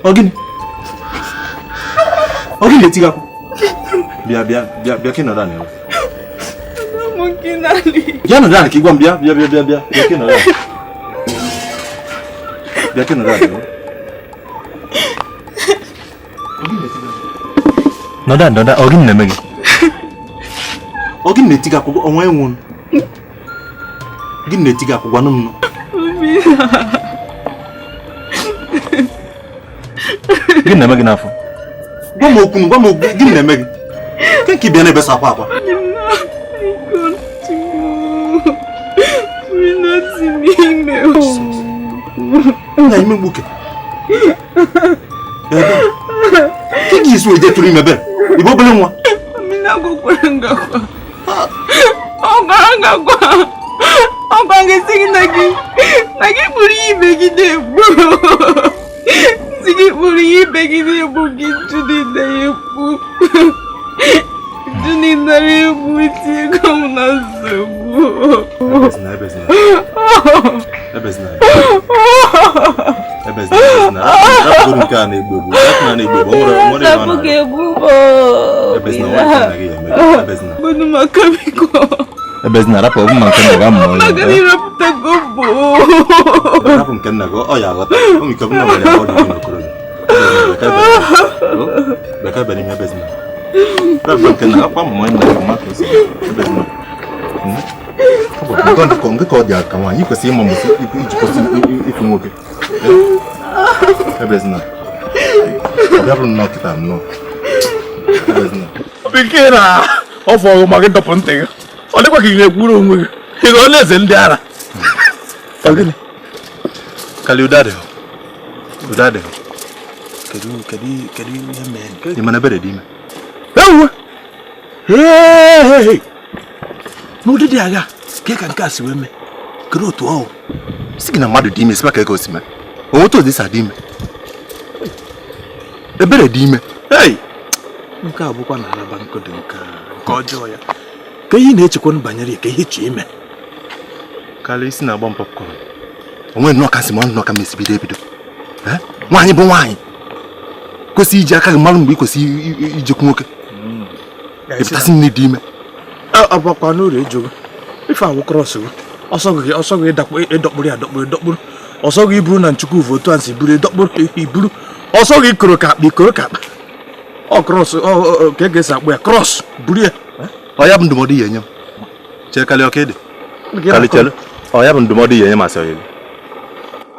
Ọ gịnị? Ọ gịnị na-eti gị akwa? Bịa bịa bịa bịa ka ị nọdụ anị. Bịa nọdụ anị ka ị gwa m bịa bịa bịa bịa bịa bịa ka ị nọdụ anị. Bịa ka ị nọdụ anị. Nọdụ anị nọdụ ọ gịnị na-eme gị? Ọ gịnị na-eti gị akwa onwe enwu? Gịnị na-eti gị akwa gwanụ m nụ? Gịnị na-eme gị n'afọ? Gwa m okwu gwa m okwu gịnị na-eme gị? Ke nke bịa na-ebesa akwa akwa? Na ime mkpuke. Ebe. Ke ka isi wee jee tụrụ ime be? Ị bụ obere nwa? Ọgwa gị sị gị na gị na gị kpụrụ ibe gị na-egbu sị gị kpụrụ ibe gị na-egbu gị nju niile ya egbu nju niile ya egbu tinyego m na nsogbu. Ebezina, ebezina. Ebezina. Ebezina, ebezina. Rapụrụ nke a na-egbu egbu. Rapụ na na-egbu egbu. O nwere nwere ihe ọ Rapụ na-arụ. ga-egbu m. Ebezina, nwa nke nna gị ya eme gị. Ebezina. Gbunu maka biko. Ebezina, rapụ ọ bụ ma nke nna gị amụọ ya. Maka na ịrapụtago bụ. Rapụ nke nna gị, ọ ya aghọta. O nwere ike ọ bụ na nwere ya ọ dị gị n'okorobịa. Ebezina, bịa ka n'ime ebezina. Rapụ nke nna akwa mụọ nna gị ma ka o si. Ebezina. Nke ka ọ dị ka nwaanyị, ị kwesịrị ịma mbọsị iji kwụsị ịfụ nwoke. Ebezina. Ọ bịa bụrụ nnọọ kịta nnọọ. Ebezina. Bekee na ọ fọrọ ma gị dọpụ ntị gị ọ dịkwa ka ị na-ekwuru onwe gị ị ghọọ eze ndị ara. Ọ gịnị? Kali udo adịghị. Udo adịghị. Kedu kedu kedu ihe mere? Ị ma na Ebere dị ime? Ewu! Hey! N'ụdị dị agha ka ka nke a si wee mee? Kedu otu ọ? Sị gị na mmadụ dị ime, sịkwa ka ego si mee. O nweta otu esi adị ime. Ebere dị ime. Hey! Nke a bụkwa na araba nkụ dị nke nke ọjọọ ya. Ka ihe ị na-echekwa banyere ya ka ihe chi ime. Kali isi na-agba m popcorn. O nwere nnọọ ka si ma nnọọ ka m esi bido ebido. Nwaanyị bụ nwaanyị. Kwesị iji aka gị mara mgbe ị kwesịrị ijekwu nwoke. Ịpụtasị nne dị ime. Ọ bụkwa n'ụlọ ejogo. Ife awụ cross gị. Ọsọ gị ọsọ gị ịdọkpụrụ ya adọkpụrụ ịdọkpụrụ. Ọsọ gị iburu na nchukwu otu a si buru ịdọkpụrụ iburu. Ọsọ gị ikoro ka akpa ikoro ka akpa. Ọ cross ọ ka e ga-esi akpụ ya cross buru ya. Ọ ya bụ ndụmọdụ ya enye m. Chee Kali ọka ịdị. Kali chelu. Ọ ya bụ ndụmọdụ ya enye m asị ọyị gị.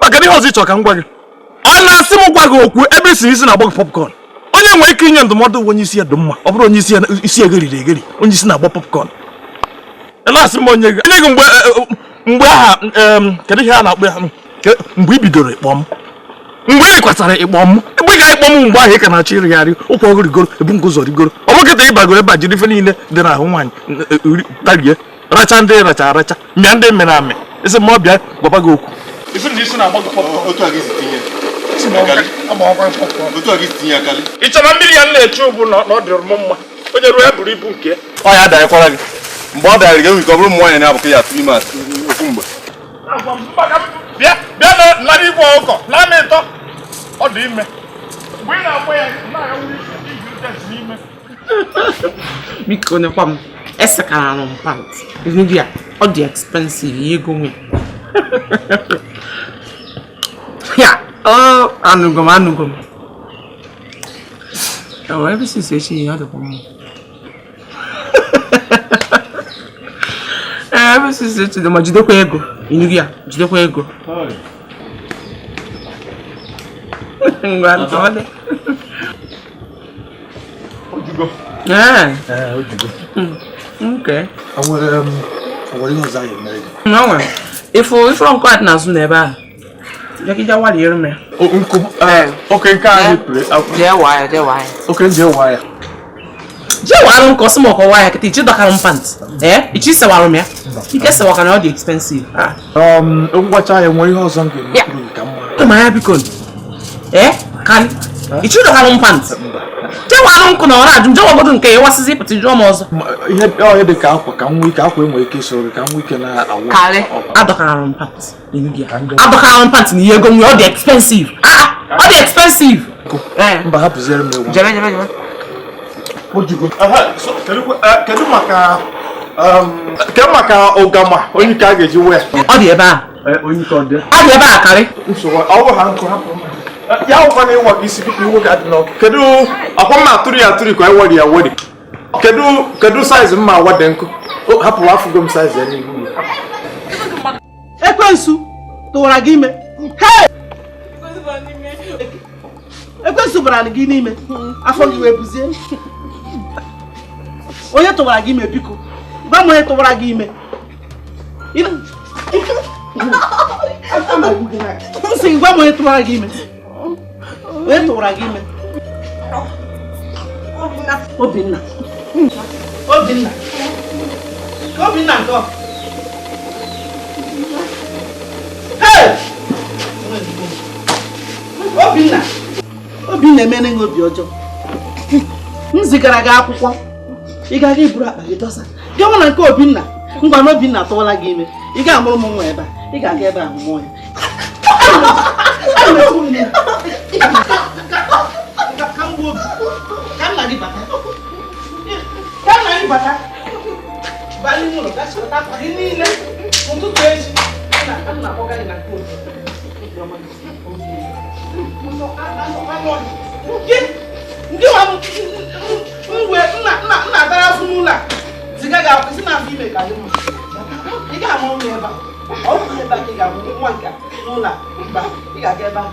Maka na ihe ọzọ ị chọrọ ka m gwa gị. Ọ na-asị m gwa gị okwu ebe isi isi na-agba gị popcorn. Onye nwere ike inye ndụmọdụ bụ onye isi ya dị mma. Ọ bụrụ onye isi ya isi egheriri egheri, onye isi na-agba popcorn. Ị na-asị m onye gị nye gị mgbe mgbe aha kedu ihe a na-akpọ ya mgbe ị bidoro ịkpọ m mgbe ị kwasara ịkpọ m mgbe ị ga-ịkpọ m mgbe ahụ ị ka na-achọ ịrịgharị ụkwụ ọgụ rigoro ebu nke ụzọ rigoro ọ bụ kịta ị bagoro ebe a jiri ife niile dị n'ahụ nwaanyị tarie racha ndị racha aracha mịa ndị mịrị amị isi m ọ bịa gwaba gị okwu. Otu a gị si tinye. Otu a gị si tinye akali. Ị chọrọ mmiri ya m na-echu bụ na ọ dịrị m mma onye ruo ya buru ibu nke ya. Ọ ya adaghịkwara gị. Mgbe ọ daghịrị gị enwe ike ọ bụrụ ụmụ nwaanyị na-abụkọ ya atụ ime ofu mgbe. Bịa bịa na nara igwe ọkụkọ na ịtọ ọ dị ime mgbe ị na-agba ya na-agha n'ime. Biko nekwa m esekara m pant ndị a ọ dị expensive ihe ego nwe ya ọ anụgo m anụgo m ewe ebe sisi echi ya ọ dịkwa mma ee ebe sisi echi dị ma jidekwa ego ịnụgo ya jidekwa ego ngwa ọ dị. Ojugo. Ee. Ee, ojugo. Okay. Nwere ihe ọzọ anyị emere gị? Na nwere. Ifo ifo nkụ a dị n'azụ n'ebe ahụ. Jekịja waliere m ya. Nkụ oke nke anyị pụrụ. Jee waa ya, jee waa ya. Oke nje waa ya. Jee warụ m ka ọ sị m ọkọ waa ya kịta ichi dọkara m pant. Ee, ichi sewara m ya. Ike sewaka na ọ dị expensive. Ngwacha ya nwere ihe ọzọ m ga-eme ka mma. Ịma ya biko. Ee, Kali. Ichi dọkara m pant. Jewanụ nkụ na ọ na-ajụ m jewagodo nke ya wasịzi pụta jụọ m ọzọ. Ihe ọ dị ka akwa ka nwa ike akwa enwere ike isoro gị ka nwa ike na-awụ. Karị adọkara m pant adọkara m pant na ihe ego nwe ọ dị expensive. Ọ dị expensive. Mba hapụziere m egwu. Jebe jebe jebe. Kedu maka kedu maka ụgama onye ka a ga-eji wee? Ọ dị ebe a. Onye ka ọ dị? Ọ dị ebe a karị. Nsogbu ọ bụ ha nkụ hapụ ya wụkwa na ịwa gị isi biko iwe ga-adị n'ọkụ. Kedu akwa mma atụrụ ya atụrụ ka eweri ya weri? Kedu kedu saiz mma awa dị nkụ? Hapụ afụgo m saiz ya n'ihu ya. Ekwensu tụwara gị ime. Ekwensu bara gị n'ime. Afọ gị wee buzie. Onye tụwara gị ime biko. Gwa m onye tụwara gị ime. Nsị gwa m onye tụwara gị ime. Onye tụwara gị ime? Obinna. Obinna. Obinna nke ọ. Hey! Obinna. Obinna emere gị obi ọjọọ. M zigara gị akwụkwọ. Ị gaghị iburu akpa gị dọsa. Gawa na nke Obinna. Ngwa na Obinna atụwala gị ime. Ị ga-amụrụ m nwa ebe a. Ị ga-aga ebe a mụọ ya. Ka nna gị bata. Ka nna gị bata. Baa n'ime ụlọ gaa chịkọta akwa gị niile. Ụtụtụ echi. Nna akpọga gị na nke Obi. Ndị nwa m wee nna dara afọ n'ụlọ a. Ziga gị akwụkwọ si na afọ ime ka gị mma. Ị ga-amụ nwa ebe a. Ọ bụrụ ebe a ka ị ga-amụ nwa nke n'ụlọ a. Mba, ị ga-aga ebe ahụ.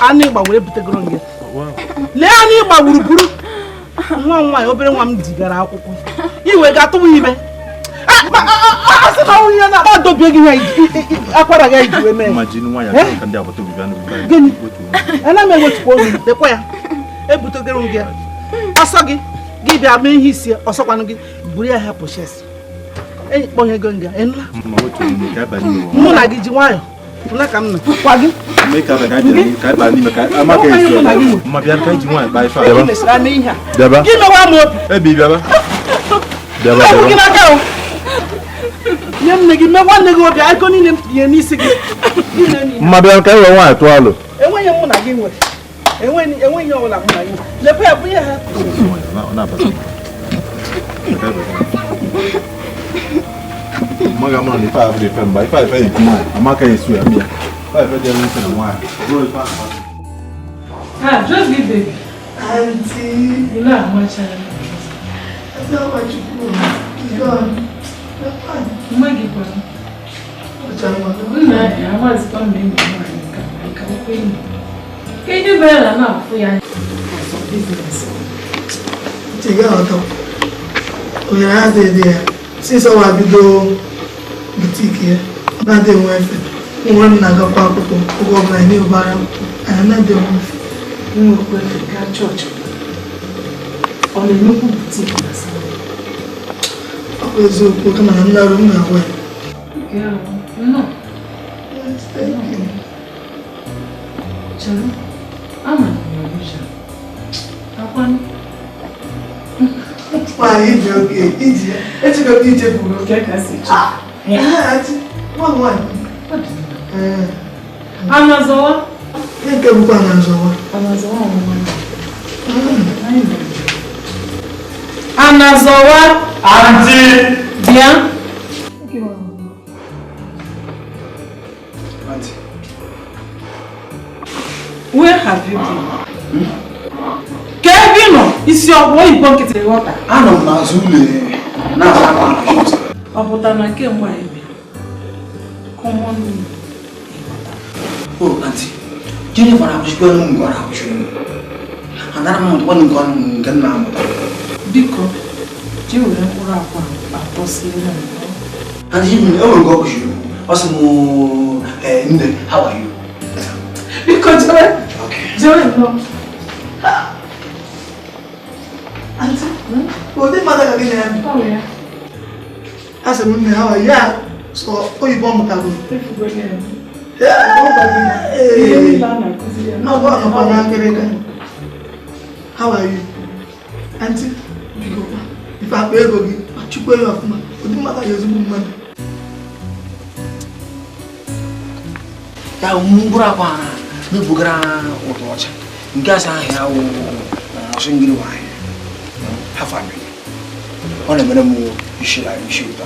Anụ ịgba were butegoro gị. Lee anụ ịgba gburugburu. Nwa m nwaanyị obere nwa m zigara akwụkwọ. Iwe ga-atụwa ime. Asị na nwunye na adọbie gị ihe akwara gị iji wee mee. Gịnị? Ana m ewetukwa olu lekwa ya. Ebutegoro m gị. Ọsọ gị gị bịa mee ihe isi ọsọkwanụ gị buru ya hapụ shes. Enyi kpọnyego gị enụla. Mụ na gị ji nwayọọ. Mụ ka m nọ. Kwa gị. Nye nne gị mee nwanne gị obi ego niile m tinye n'isi gị. Mma bịa ka e wee nwaanyị tụọ alụ. Enweghị mụ na gị nwere. Enweghị ọbụla mụ na gị nwere. Lekwa ya bụ ihe ha. Mma ga-ama na ife a bụ ife mba ife a ife ekwu nwaanyị amaka esu ya bịa. Ah, just give baby. Auntie. You know how much I love you. How much you go. Since I bido boutique here, I didn't wear it. Nwa m na-agakwa akwụkwọ oge ọbụla anyị na-ebara akwụkwọ anyị anaghị enwe efe. Nwekwa efe gaa chọọchị. Ọ na-emekwu boutique na Sunday. Ọ bụ eziokwu kama na nna m na-agwa ya. No. Yes, thank you. Chere, ama m ya Abuja. Akwanụ. Nwaanyị iji oge iji echekwa m ije buru. Nke ka si chọọ. Nwa nwaanyị. Anazawa. Nke bụkwa Anazawa. Anazawa ọmụma. Anazawa. Auntie. Bịa. Auntie. Where have you been? Ka ebe ị nọ isi ọgwụ oyibo nkịtị ghọta. Anọ m n'azụ ụlọ na-asa akwa na shoes. Ọ pụtara na kemgbe anyị bịara. Common. Oh, auntie, Jennifer akwụsịkwa nke ọ na-akwụsị m. Anara m mụtakwa nke ọ nke m na-amụta. Biko, jee were mkpụrụ akwa atọ siere m. Auntie, e nwere nke ọ kụziri m. Ọ sị m nne, how are you? Biko jewe. Jewe nnọọ. Aunty, ụdị mmadụ ka gị na-eme? Asị m nne, how are you? Ya sọ oyibo ọ mụtara. N'ọgụ ọnọkwa na akịrịka. How are you? Aunty, biko ife akpa ego gị, chukwu ya ọfụma. Ụdị mmadụ ya ezigbo mmadụ. Ya mkpụrụ akwa mebugara ụtọ ọcha nke asa ahụ ya wụ ọsọ ngiri nwanyị ha famili ọ na-emere m isi isi ụtọ.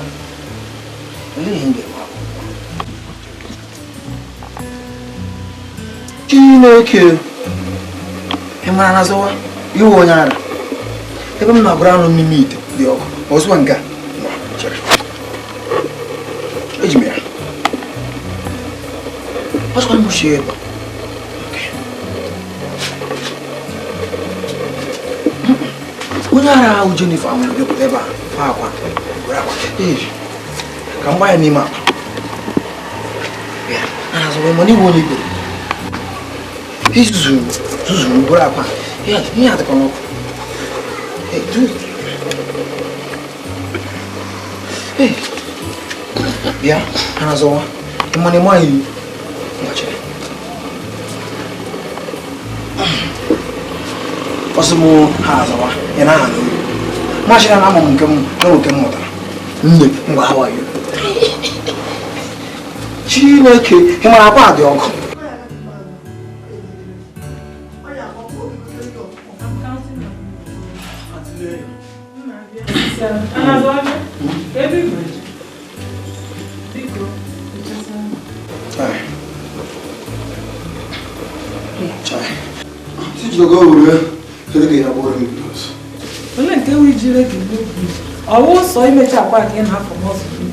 Olee ihe m ga-eme akwụkwọ? Chineke ị mara na zọwa iwe onye ara ebe m na-agụrụ anụ n'ime ite dị ọkụ ọzọ nke a chere eji m ya ọzọkwa m sie ebe onye ara ahụ Jennifer nwere bịapụta ebe a kwa akwa gwere akwa ka m gbaa ya n'ime akpa a na-azọwa mana iwe onye ikpere izuzuru zuzuru gwere akwa ihe adịkwa n'ọkụ. Bịa a na-azọwa ịmana ịma iwu ngachere ọsị m ha azọwa ị na-aha n'olu machina na ama m nke m na nke m mụtara nne ngwa hawa yo. Chineke ị mara akwa dị ọkụ. Olee nke wụ ijire gị n'obi? Ọ wụ sọ imecha akwa ka ị na-afọ n'ọsọ gị?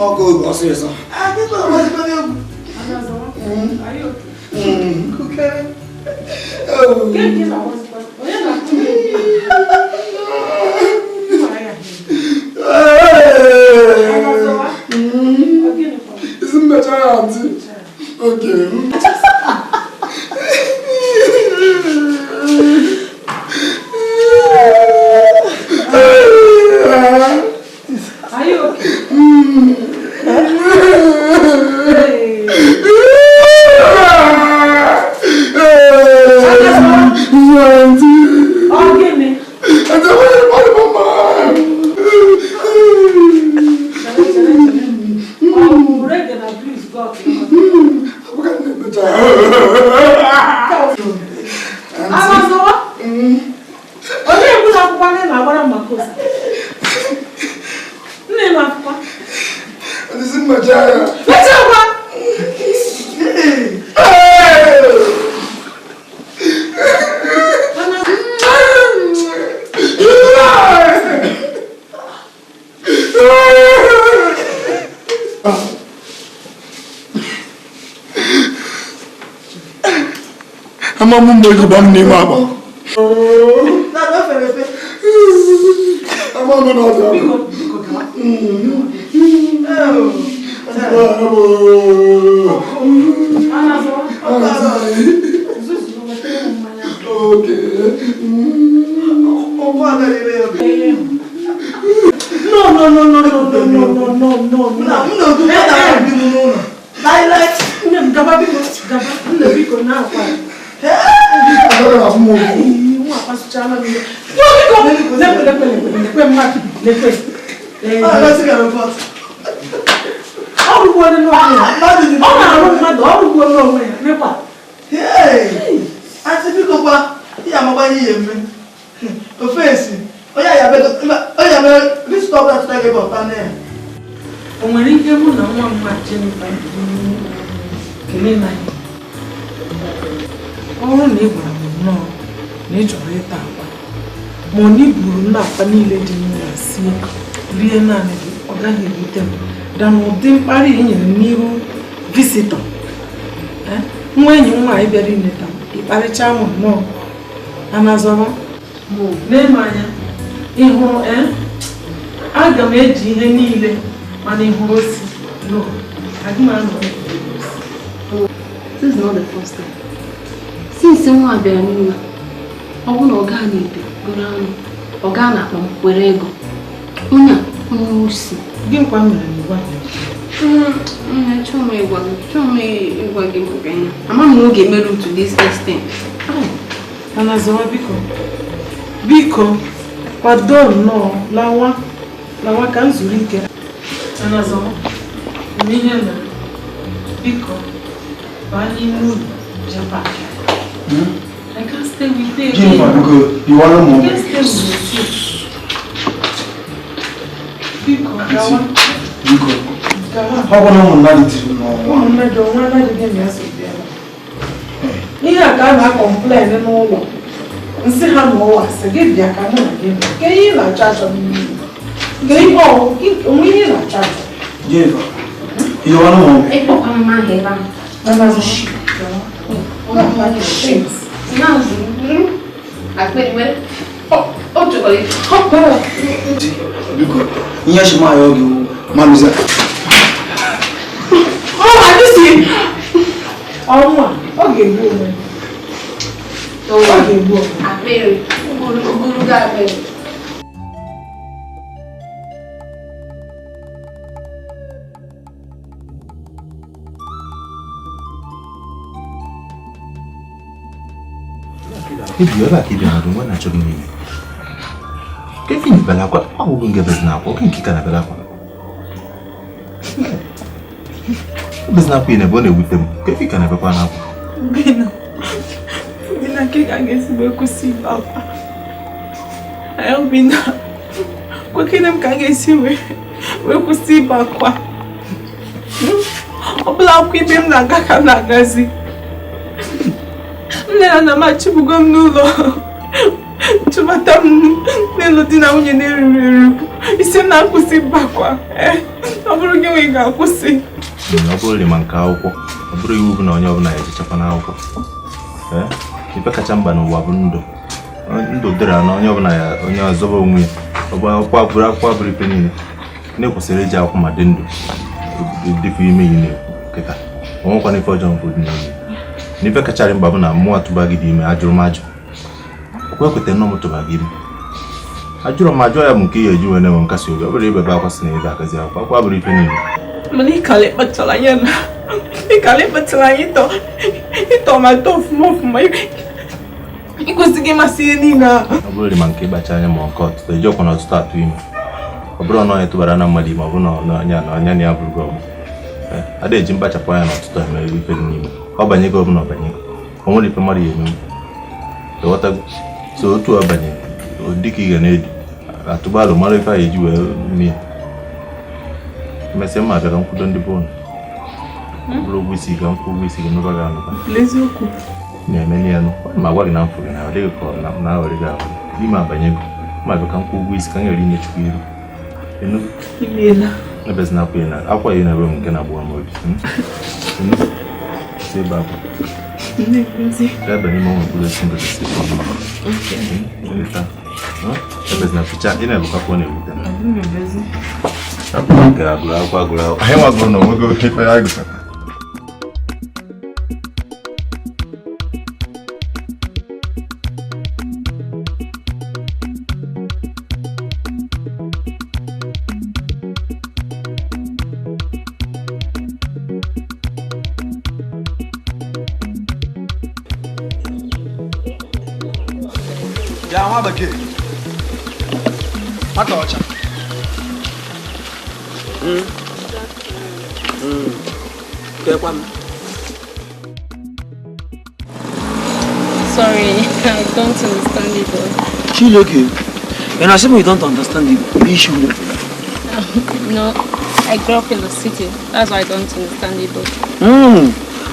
Ọgụ oge ọsịsọ. Isi mmechara aunty. Okay. Are you okay? Hey. Ama m mgbe gba m n'ime akpa. Ama m na ọ dị ọkụ. No, no, no, no, no, no, no, no, no, no. O nwere ike mụ na nwa m Jennifer kelee na anyị. Ọ bụrụ na ị gwara m nnọọ na ị chọrọ ịta akwa, Ma ọ na iburu m na-akpa niile dị n'ụlọ sie rie naanị gị, ọ gaghị ewute m dana ụdị mkparị i nyere m n'ihu visitor. Nwa enyi m nwaanyị bịara ileta m, ịkparịcha m nnọọ. Anazọba, lee m anya, ị hụrụ aga m eji ihe niile, mana ị hụrụ osi no, aga m anọ. This is not the first time. Since nwa bịara n'ụlọ, ọ bụrụ na ọ gaa n'ite goro anụ, ọ gaa n'akpa m were ego. Onye a onye osi. Gịnịkwa mere na ịgwa gị? Chọọ m ịgwa gị, chọọ m ịgwa gị maka ya. Ama m na ọ ga-emerụ to this extent. Anazọba, biko, biko, kwado nnọọ, lawa, lawa ka m zuru ike. Anazọba, eme ihe mere, biko, baa n'ime ụlọ jee paakị. I can't stay with you. Jennifer, biko, you want more? I can't stay with you. Biko, gawa. Biko. Gawa. Ọ bụ na ụmụnna dị tiri n'ọnwa. Ụmụnne dị onwe anaghị gị na ya so bịa. Ihe a ka a na-akọmplen n'ụlọ. Nsị ha n'ụwa sị gị bịa ka mụ na gị nọ. Ke ihe ị na-achọ achọ n'ime ụlọ. Ke ihe onwe ihe ị na-achọ achọ. Jennifer, you want more? Ịkpọkwana m aha ebe ahụ. Biko, ihe shi ma ya oge maluza. Ọnwa, ọ ga-egbu onwe. Ọ ga-egbu onwe. Akpịrị, ogologo akpịrị. Ibi ebe a ka ị bịara nwe na-achọ gị n'ime. Kevin bere akwa, ọgwụgwụ nke bezina akwa, oke nke ka na bere akwa. Bezina akwa ị na-ebe ọ na-ewute m, Kevin ka na-ebekwa n'akwa. Obinna, Obinna, nke ka ga-esi wee kwụsị ibe akwa. Obinna, kwekere m ka a ga-esi wee kwụsị ibe akwa. Ọ bụla akwa ibe m na-aga ka m na-agazi. Nne na nna m achụpụgo m n'ụlọ, chụbata m n'ịlụ di na nwunye na-eruru eru. Isi m na-akwụsị ibe akwa. Ọ bụrụ gị nwe ga-akwụsị. Ọ bụrụ ma nke akwụkwọ, ọ bụrụ iwu bụ na onye ọbụla ejechakwa n'akwụkwọ. Ife kacha mkpa n'ụwa bụ ndụ. Ndụ dịrị na onye ọbụla ya onye ọzọba onwe ya. Ọ bụ akwụkwọ abụrụ akwụkwọ abụrụ ife niile. Nne kwesịrị iji akwụkwọ ma dị ndụ dịkwa ime ihe na-ekwu kịta. O nwekwana ife ọjọọ nke dị n'ime. N'ife kachara mkpa bụ na mmụọ atụba gị dị ime, ajụrụ m ajụ. Okwe kweta nọ m tụba gị ime. Ajụrụ m ajụ ya bụ nke ihe eji wee na-enwe nkasi obi. Ọ bụrụ ibe akwa sị na ị ga-agazi akwụkwọ, akwụkwọ abụrụ ife niile. Mana ịkala ịkpachara anya na ịkala ịkpachara anya ịtọ ma tọ ọfụma ọfụma. Ị kwesịghị ịmasị ihe niile a. Ọ bụrụ ma nke ịkpacha anya ma nke ọtụtụ, eji ọkwa na ọtụtụ atụ ime. Ọ bụrụ na onye tụbara na mmadụ ime, ọ bụrụ na onye na onye na ya bụrụ ọgbọ. Ada eji mkpachapụ anya na ọtụtụ eme ife dị n'ime. Ọ banyego ọbụla ọ banyego. O nwere ife mmadụ ya emenwu. Ịghọtago? So otu ọ banye, dịka ị ga na-edu atụbalụ mara ife a eji wee mee. Mesịa mma bịara nkwudo ndị be ụnụ. Bụrụ ụgwọ isi ga nkwụ ụgwọ isi gị n'ụba gị anụba. N'eziokwu. Na-eme ya nụ. Ma gwa gị na mfụ gị na ọ dịghị ka ọ na-aghọrị gị aghọrị. Ime abanyego. Ma bịa ka nkwụ ụgwọ isi ka m ghara inye Chukwu iru. Enugu. Imeela. Ebezina akwa ya na akwa ya na-ebe m nke na-agbawa m obi. Enugu. Sị ebe akwa. Nne-ezi. Ebe n'ime ụlọ mkpụrụ osisi ndụ si. Ebezina ficha ị na-ebukwa ka ọ na-ewute m. Nke agụrụ akwụkwọ agụrụ akwụkwọ. Anyị nwagụrụ na onwego ife ya gụtara. Ya nwa bekee. Nwata ọcha. Sorry, I don't understand Igbo. Chineke, and I say you don't understand Igbo. Issue. No, I grew up in the city. That's why I don't understand Igbo.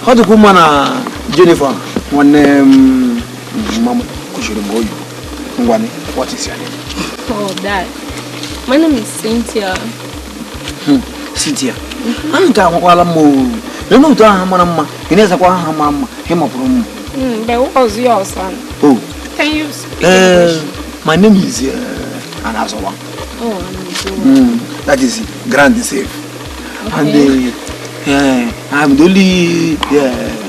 How do you man Jennifer? When mama kushiri moyo. Ngwani, what is your name? Oh, Dad. My name is Cynthia. Cynthia. I'm going to But what was yours, son? Oh. Can you speak English? My name is Anazowa. Oh, Anazowa. That is Grand Safe. Okay. And I'm the only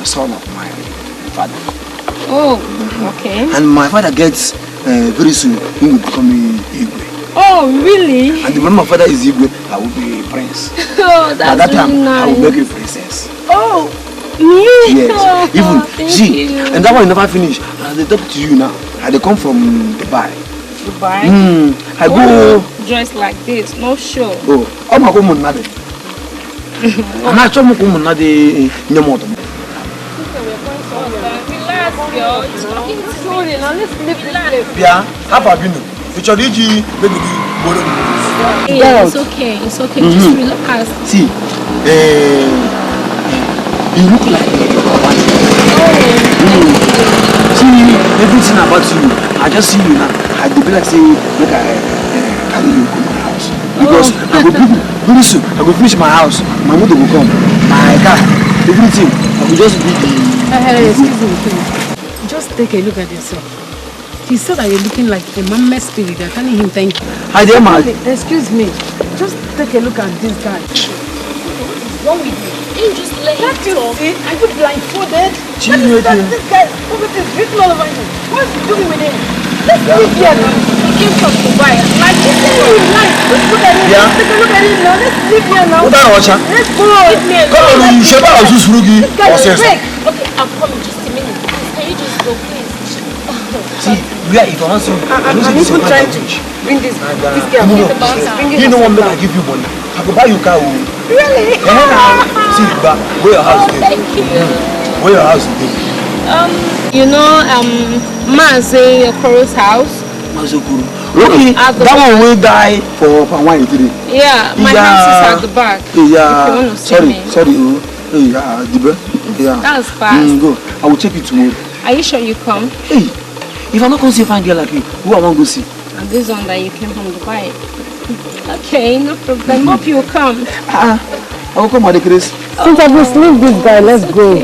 son of my father. Oh, okay. And my father gets very soon, he will become Igwe. Oh, really? And when my father is Igwe, I will be a prince. Oh, that's At that time, really nice. I will make you princess. Oh, me? Yes. Oh, even, see, you. And that one never finish. And they talk to you now. And they come from Dubai. Dubai? I go... Dressed like this, no show. Oh, I'm going to go. I'm not sure I'm going to go. Relax, girl. It's fucking slowly. Now let's leave this place. Yeah, how about you? Yeah, it's okay. It's okay. Just relax. See, you look like a wife. Oh. See, everything about you. I just see you now. I do be like say, make I carry you go my house. Because I go very soon. I go finish my house. My mother will come. My car, everything. I will just be the. Excuse me, please. Just take a look at yourself. He said that you're looking like a mama spirit. I'm telling him thank you. Hi there, man. Excuse me. Just take a look at this guy. What is wrong with you? You just let him talk. See? Are you blindfolded? What is that? This guy, look at this written all over him. What's he doing with him? Let's leave here now. He came from Dubai. Like, he's telling him lies. Just look at him. Yeah. Take a look at him now. Let's leave here now. Let's go. Leave me alone. This guy is fake. Okay, I'm coming. Just a minute. Please, can you just go, please? See, we are if I I'm even trying to bring this girl. No, you know what? Make I give you money. I go buy you car. Really? Yeah. See, where your house is? Thank you. Where your house is? You know, Mazi Okoro's house. Mazi Okoro. Okay, that one will die for 1 3. Yeah, my house is at the back. Yeah. If you want to see me. Sorry, yeah, Dibe. Yeah. That's fast. Go. I will check you tomorrow. Are you sure you come? Hey. If I'm not going to see a fine girl like you, who I want to go see? And this one that you came from Dubai. Okay, no problem. Hope you will come. I will come, Chris. Since I will leave this guy, let's go.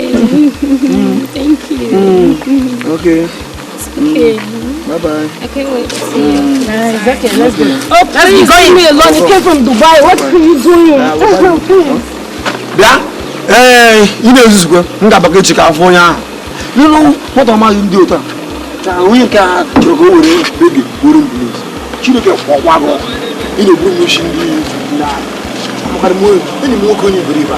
Thank you. Okay. It's okay. Bye bye. I can't wait to see you. It's okay, let's go. Oh, please leave me alone. You came from Dubai. What are you doing? Yeah? Hey, you know this girl. I'm going to California. You know what am I doing? We can go baby, please. She look at what you know, machine. I'm any more can you believe?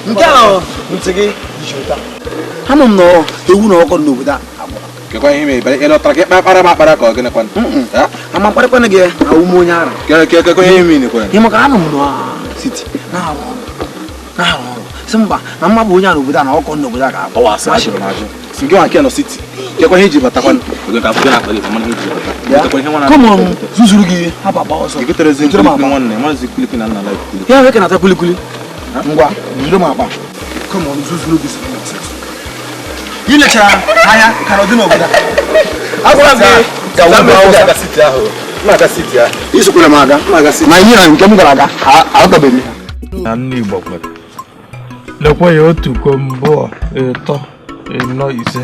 Nke ahụ ntị gị ama m na ewu na ọkọ n'obodo a. Kekwa ihe mere ị lọtara ka ịkpara m akpara ka ọ gịnị kwanụ? Ama mkparịkwanụ gị awụ m onye ara. Kekwa ihe mere kwanụ? Ihe maka anọ m na siti na-arụ ọrụ sị mba na mma bụ onye ara obodo a na ọkọ n'obodo a ga-abụ. Ọwa asị ajụrụ m ajụ. Sị gị nwa nke nọ siti. Kekwa ihe iji batakwanụ? Come on, zuzuru gị hapụ agba ọsọ. Ya nweke na-ata kulikuli. Ngwa, buru m akpa. Come on, zuzuru gị. Ị lechara anya ka ọ dị n'obodo a. Agwara m gị ka Na-aga siti ya. Isokwere m aga. Ma ihe na nke m gara aga, aghọtabeghị m. Na nne Igbo kwere. Lekwa ya otu ko mbụ ịtọ ịnọ ise.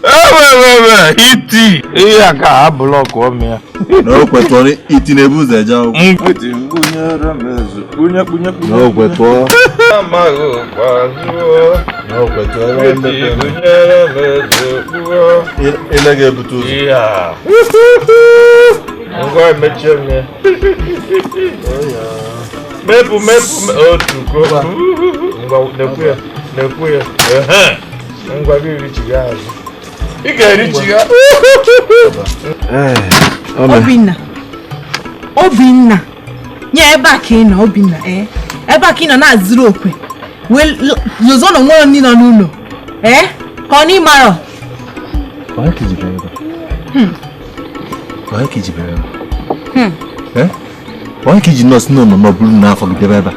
Ewewewe iti ihe a ka ha blọkụ ọmị ya. Na o kwetọrọ iti na-ebu ụzọ eje akwụkwọ. Mkpịtị mkpụnyere m ezu. Kpunye kpunye kpunye. Na o kwetọọ. Amaghị gbazuo. Na o kwetọrọ Mkpịtị mkpụnyere m ezu kpuo. Ile ga-ebute ụzọ. Ihe a. Ngwa emechie m ya. Mepu mepu otu ko. Ngwa nekwu ya nekwu ya. Ehe. Ngwa gị richiga azụ. Ị ga-erichiga. Obinna. Obinna. Nye ebe a ka ị nọ Obinna ee. Ebe a ka ị nọ na-azụrụ okwe. Wee lụzọ na onwere ndị nọ n'ụlọ. Ee? Ka ọ na ịmarọ. Onye ka iji bịara ebe a? Onye ka iji bịara ebe a? Eh? Onye ka iji nọọsụ n'ụlọ ma ọ bụrụ n'afọ gị bịara ebe a?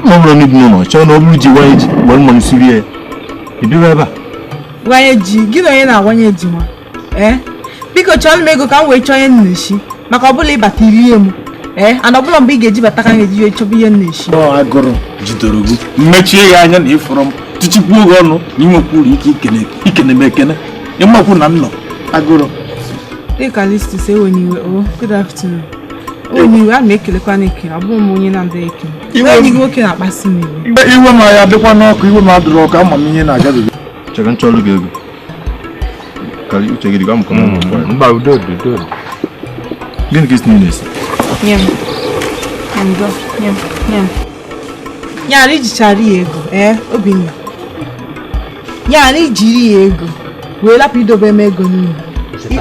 Ọ bụrụ na ibi n'ụlọ chọọ na ọ bụrụ ji wanye ji were mmanụ siri ya. Ị bịara ebe a? Wanye ji, gị na onye na-awanye ji nwa. Ee? Biko chọọ m ego ka m wee chọọ ihe m na-eshi maka ọbụla ịbata irie m. Ee, ana ọbụla mgbe ị ga-eji bata ka m ga-eji wee chọba ihe m na-eshi. Ọ agụrụ jidere gị mmechie ya anya na ịfụrụ m tichikwuo gị ọnụ na inwekwuru ike ikene m ekene ịmakwu na nnọ agụrụ. Dịka Listus ewe n'iwe o, good afternoon. Ewe n'iwe, a na-ekelekwa n'ekele, abụghị m onye na-adịghị ekele. Enyi gị nwoke na-akpasu m iwe. Iwe m ya adịkwa n'ọkụ, iwe m adịrị ọkụ, ama m ihe na-agabiga. Chere nchọlụ gị ego. Karị uche gị dịkwa m ka m nọ. Mba udo dị udo. Gịnị ka isi niile esi? Nye m. Ndo, nye m, nye m. Yara ijichara ya ego, ee, Obinna. Yara ijiri ya ego, wee lapụ idobe m ego n'ụlọ.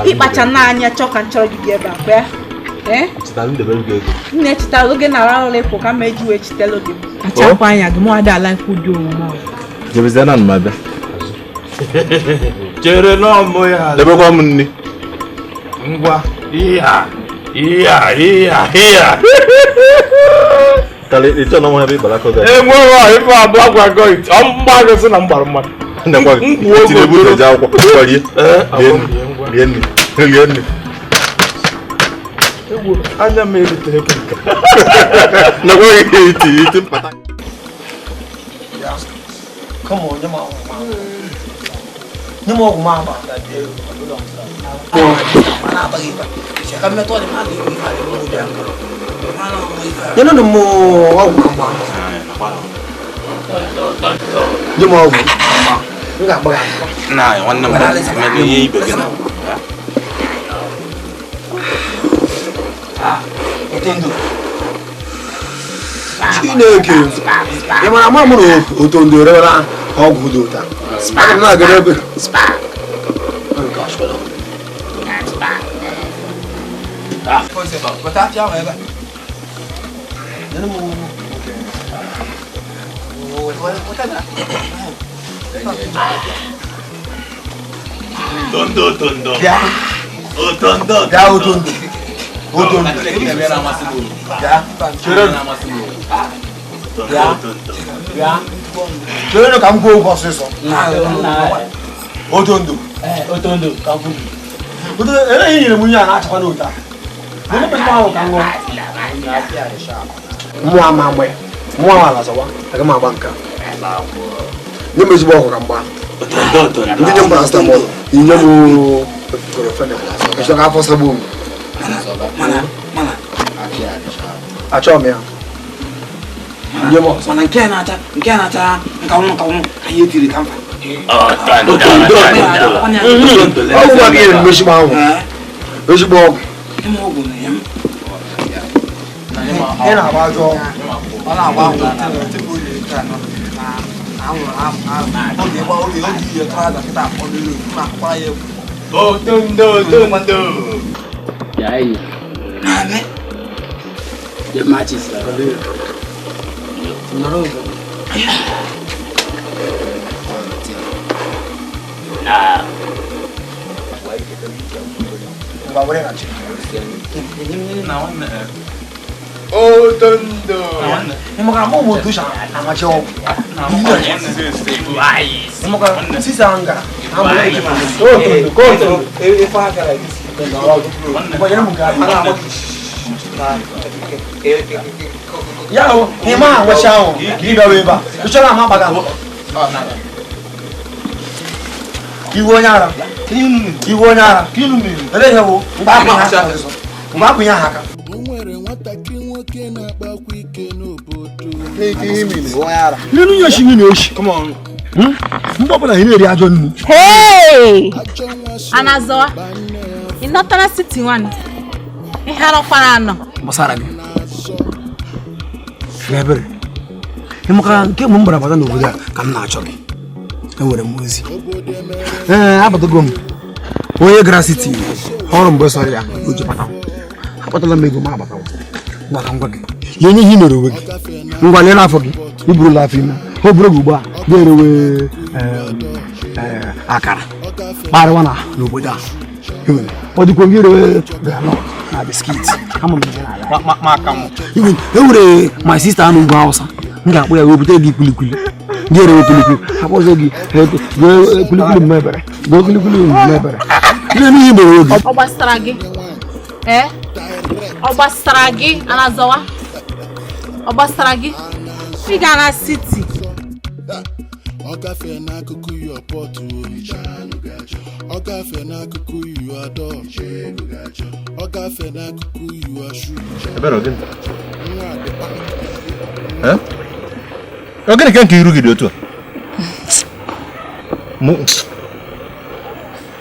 Ịkpacha n'anya chọọ ka m chọrọ gị ebe a, kwa? Ee? Chetara m debere gị ego. M na-echetara oge na-ara ụlọ ịpụ ka m eji wee chitelu gị. Kpachapụ anya gị, mụ ada ala ikwu dị omume ọ. Jebezie na m abịa. Chere n'ọmụ ya. Debekwa m nri. Ngwa, iya, iya, iya, iya. Kali ịchọ na nwa ebe ịbara aka gị. Enweghị ife abụọ gwago ite. Ọ mgba gị sị na m gbara mmadụ. Ndekwa gị. Iti na-ebu ụzọ eje akwụkwọ. Ngwa rie. Rie nri. Rie nri. Egwu anya m eritere nke. Ndekwa gị iti iti mpata. Come on, nye m ọgwụ ma. Nye m ọgwụ ma agba. Nye m ọgwụ ma agba. Nye m ọgwụ. M ga-agba gị agba. Nna anyị nwanne m mere ihe ibe gị na. Chineke, ị mara ama mụ na otondo erewela ọgwụ dị ụta. Aga m na-aga n'ebe. Tondo tondo. Otondo. Bịa otondo. Otondo. Bịa. Chere. Bịa. Bịa. Chere ka m kwuo okwu ọsịsọ. Otondo. Otondo ka m kwuo. Otondo, eleghị nyere m ihe a na-achakwa n'ụta. Ahụ ka m ṅụọ. Mmụọ ama agba ya. Mmụọ ama alazawa. Aga m agba nke a. Nye m ezigbo ọgwụ ka m gbaa. Ndị nye m paracetamol, inye m chlorofenac. Ịchọ ka afọ sagbuo m. Achọghị m ya. Nye m ọzọ. Mana nke na-acha nkanwụ nkanwụ ka ihe tiri ka mfa. Ọgwụ a ga-ere m ezigbo ahụ. Ezigbo ọgwụ. Ị na-agba ajọ ọgwụ. Ọ na-agba ọgwụ. Otondo. Yayi. The matches. Nah. Otondo. Ya o, ị ma agwacha ahụ ka ị bịawa ebe a. Ị chọrọ ama akpa gị. Iwe onye ara. Iwe onye ara. Ele ihe bụ mgbe akwụnye ha aka. Nínú yóò ṣì nínú oṣù. Mgbe ọbụla ị na-eri ajọ nnu. Hey! Anazoa, ị nọtara siti nwanne. Ihe arọkwara anọ. Gbasara gị. N'ebere. Ị makara nke mgbe m gbara bata n'obodo a ka m na-achọ gị. Enwere m ozi. Ee, abatago m. Onye gara siti ọrụ mgbe sọrọ ya o ji bata. Akpatala m ego m abatawa. Ngwa ka m gwa gị. Ihe nye ihe i mere onwe gị. Ngwa lee n'afọ gị. I burula afọ ime. O buru gị ugbu a ga-erewe akara kparịwa na n'obodo a. Ọ dịkwa gị rewe groundnut na biskit. Ama m ihe na-ala. E nwere my sister anụ ugwu Hausa. M ga-akpọ ya wee bute gị kulikuli. Gị erewe kulikuli. Akpọzọ gị kulikuli mmebere. Gụọ kulikuli mmebere. Ihe n'ihe mere oge. Ọ gbasara gị? Ee? Ọ gbasara gị Anazoa? Ọ gbasara gị? Ị gara na siti. Ọ gafee n'akụkụ ya pọtụ, ọ gafee n'akụkụ ya dọ, ọ gafee n'akụkụ ya shu. Ebere gịnị? Eh? Ọ gịnị ka nke iru gị dị otu a? Mụ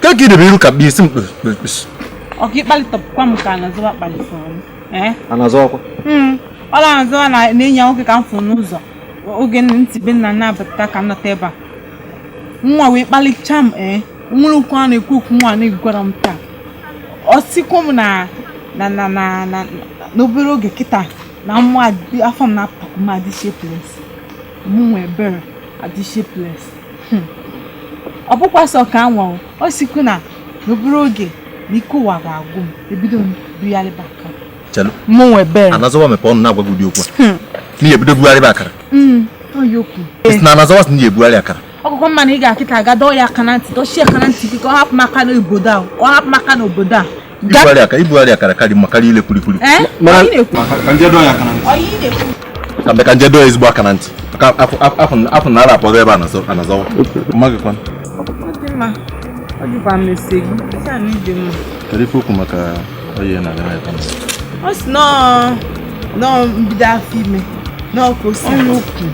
ka ka idebe iru ka mkpi isi mkpịsị. Ọ ka ịkpalitọpụkwa m ka Anazoa kpalitọrọ m. Eh? Anazoa kwa? Ọ na-Anazoa na-enyi ya nwoke ka m fụ n'ụzọ. Oge ntị be nna na-abata ka m nọta ebe a. Nwa wee kpalichaa m ee nwere okwu a na-ekwu okwu nwa na-egwara m taa. Ọ sịkwa m na na na na na n'obere oge kịta na mma afọ m na-apụtakwu m adị shapeless. Mụ nwe ebere adị shapeless. Ọ bụkwa sọ ka anwa ọ sịkwa na n'obere oge na ike ụwa ga-agwụ m ebido m bugharịba akara. Chelu. Mụ nwe ebere. Anazoa mepee ọnụ na-agwa gị ụdị okwu a. N'ihi ebido bugharịba akara. Isi na Anazoa sị na ebugharị akara. Ọkụkọ mma na ị ga-akịta aga dọọ ya aka na ntị dọchie aka na ntị gị ka ọ hapụ maka n'obodo a ọ hapụ maka n'obodo a. Ibugharị akara karị mma karịa ile kwilikwili. Ka mbe ka nje dọọ ezigbo aka na ntị. Maka afọ na ara apọdọ ebe Anazoa. Mma gị kwanụ. Kedu ife okwu maka onye na-aga na-eta m? Ọ sị nọọ mbido afọ ime n'ọkụ si okwu.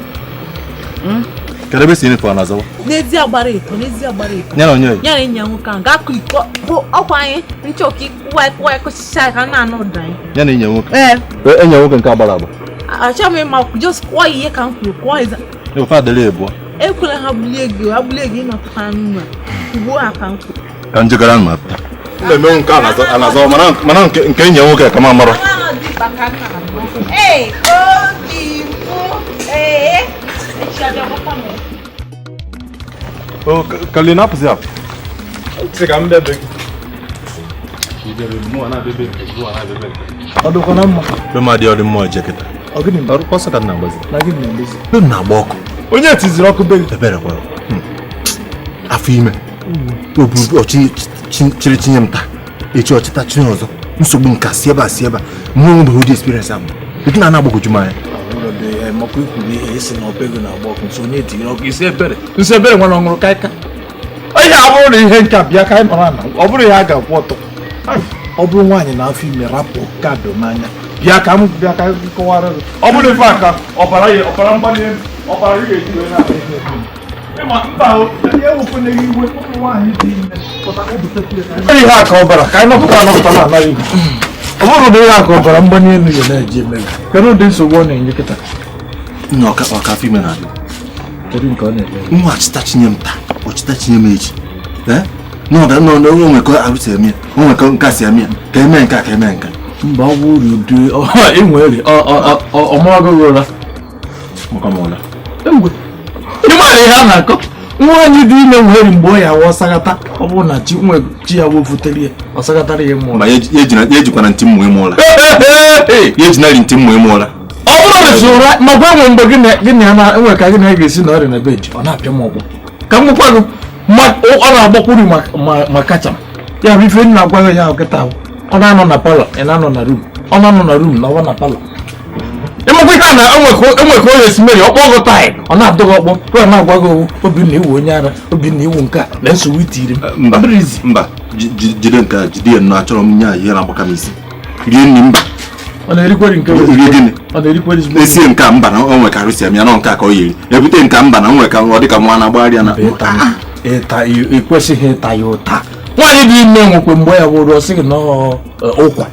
Kedu ebe si nyefee Anazoa? N'ezi agbara eto, n'ezi agbara eto. Ya na onye? Ya na enyi ya nwoke ahụ ga-akụ iko ọkwa anyị nchọ ka ịkụwa ịkụwa ịkụchicha ka na-anụ ụda anyị. Ya na enyi ya nwoke? Ee. Enyi ya nwoke nke agbara agba? Achọghị m ịma just kụọ ihe ka m kwuru kụọ eza. Ofe adịla ebuọ. Ekwela ha bulie gị, ha bulie gị ịnọtụkwa n'ụlọ. Ugbu a ka m kwuru. Ka njegara m apụta. Na-emenwu nke Anazoa mana nke enyi ya nwoke ka m amara. Ee, obi mụ, ee, echi abịa gwakwa m. O, Kalị na-apụzi apụ. Sị ka m bịa be gị. Ọ dịkwa na mma. Be m adịghị ọdị mma ọjọọ kịta. Ọ gịnị mere? Ọrụ ọsọ ka m na-agbazi. Na gịnị na-emezi? Be m na-agba ọkụ. Onye tiziri ọkụ be gị? Ebere kwara. Afọ ime. O buru ọchị chịrị chinye m taa. Echi ọchịta chinye ọzọ. Nsogbu nka si ebe a si ebe a. Mụ onwe bụ ụdị experience ahụ. Etu na na-agbagwoju m anya. Maka ikwuru ihe esi na ọbe gị na-agba ọkụ nso onye tinyere ọkụ isi ebere. Nsi ebere nwere ọṅụrụ kaịka. Ihe a bụrụ na ihe nke a bịa ka anyị mara na ọ bụrụ ya a ga-akwụ ọtọ. Ọ bụrụ nwaanyị na afọ ime rapụ kado n'anya. Bịa ka m bịa ka m kọwara gị. Ọ bụrụ ife a ka ọbara ya ọbara mgbali elu ọbara ị ga-eji wee na-ahụ ihe. Ịma mba o, ewepụna gị iwe ụmụ nwaanyị dị ime. Ihe a ka ọbara ka anyị nọpụta anọpụta na anaghị ihu. Ọ bụrụ na ihe a ka ọbara mgbali elu ya na-eji eme gị. Kedu ụdị nsogbu ọ na-enye kịta? Nna ọka afọ ime na-adị. Kedu nke ọ na-eme? Nwa achịta chinye m taa, ọchịta chinye m echi. Ee? N'ọda nọ na onwe ka arụ si eme ya, onwe ka nka si eme ya, ka eme nke a ka eme nke. Mba ọ bụrụ ụdị enwere ọmụọgụgụ ụra. Maka m ụra. Ị maara ihe a na-akọ? Nwaanyị dị ime nwere mgbe ọ ya wụ ọsaghata ọ bụrụ na chi nwe chi ya wofutere ya ọsaghatara ya mụọ. Ma ya ejikwana ntị mmụ ịmụ ụra. Ya ejinarị ntị mmụ ịmụ ụra. Ọ bụrụ na si ụra ma gwa nwe mgbe gị na ya na-enwe ka gị na ya ga-esi na ọrịa na beji ọ na-apịa m ọgbọ. Ka m gwakwa gị ọ na-agbakwuru ma kacha m. Ya bụ ife nna gwa gị ya kịta ọ na-anọ na palọ, ị na-anọ na rum, ọ na-anọ na rum na ọwa na palọ. Ịmakwa ihe a na enwe ka ọ na-esi meri ọkpọ ọgụ taị ọ na-adọ gị ọkpọ ka ọ na-agwa gị owu Obinna iwu onye ara, Obinna iwu nke a na nsogbu itiri m. Mba, mba, jide nke a, jide ya nnọọ, achọrọ m nye ihe na-agbaka m isi. Rie nri mba. Ọ na-erikweri nke ọ na-erikweri esie nke a mba na o nwekarị si ya na nke a ka ọ yiri ebute nke mba na o nwe ka ọ dị ka nwa na-agbagharị ya na ịta ekwesịghị ịta ya ụta. Nwaanyị dị ime nwekwe mgbe ya wụrụ ọsị gị na ụkwa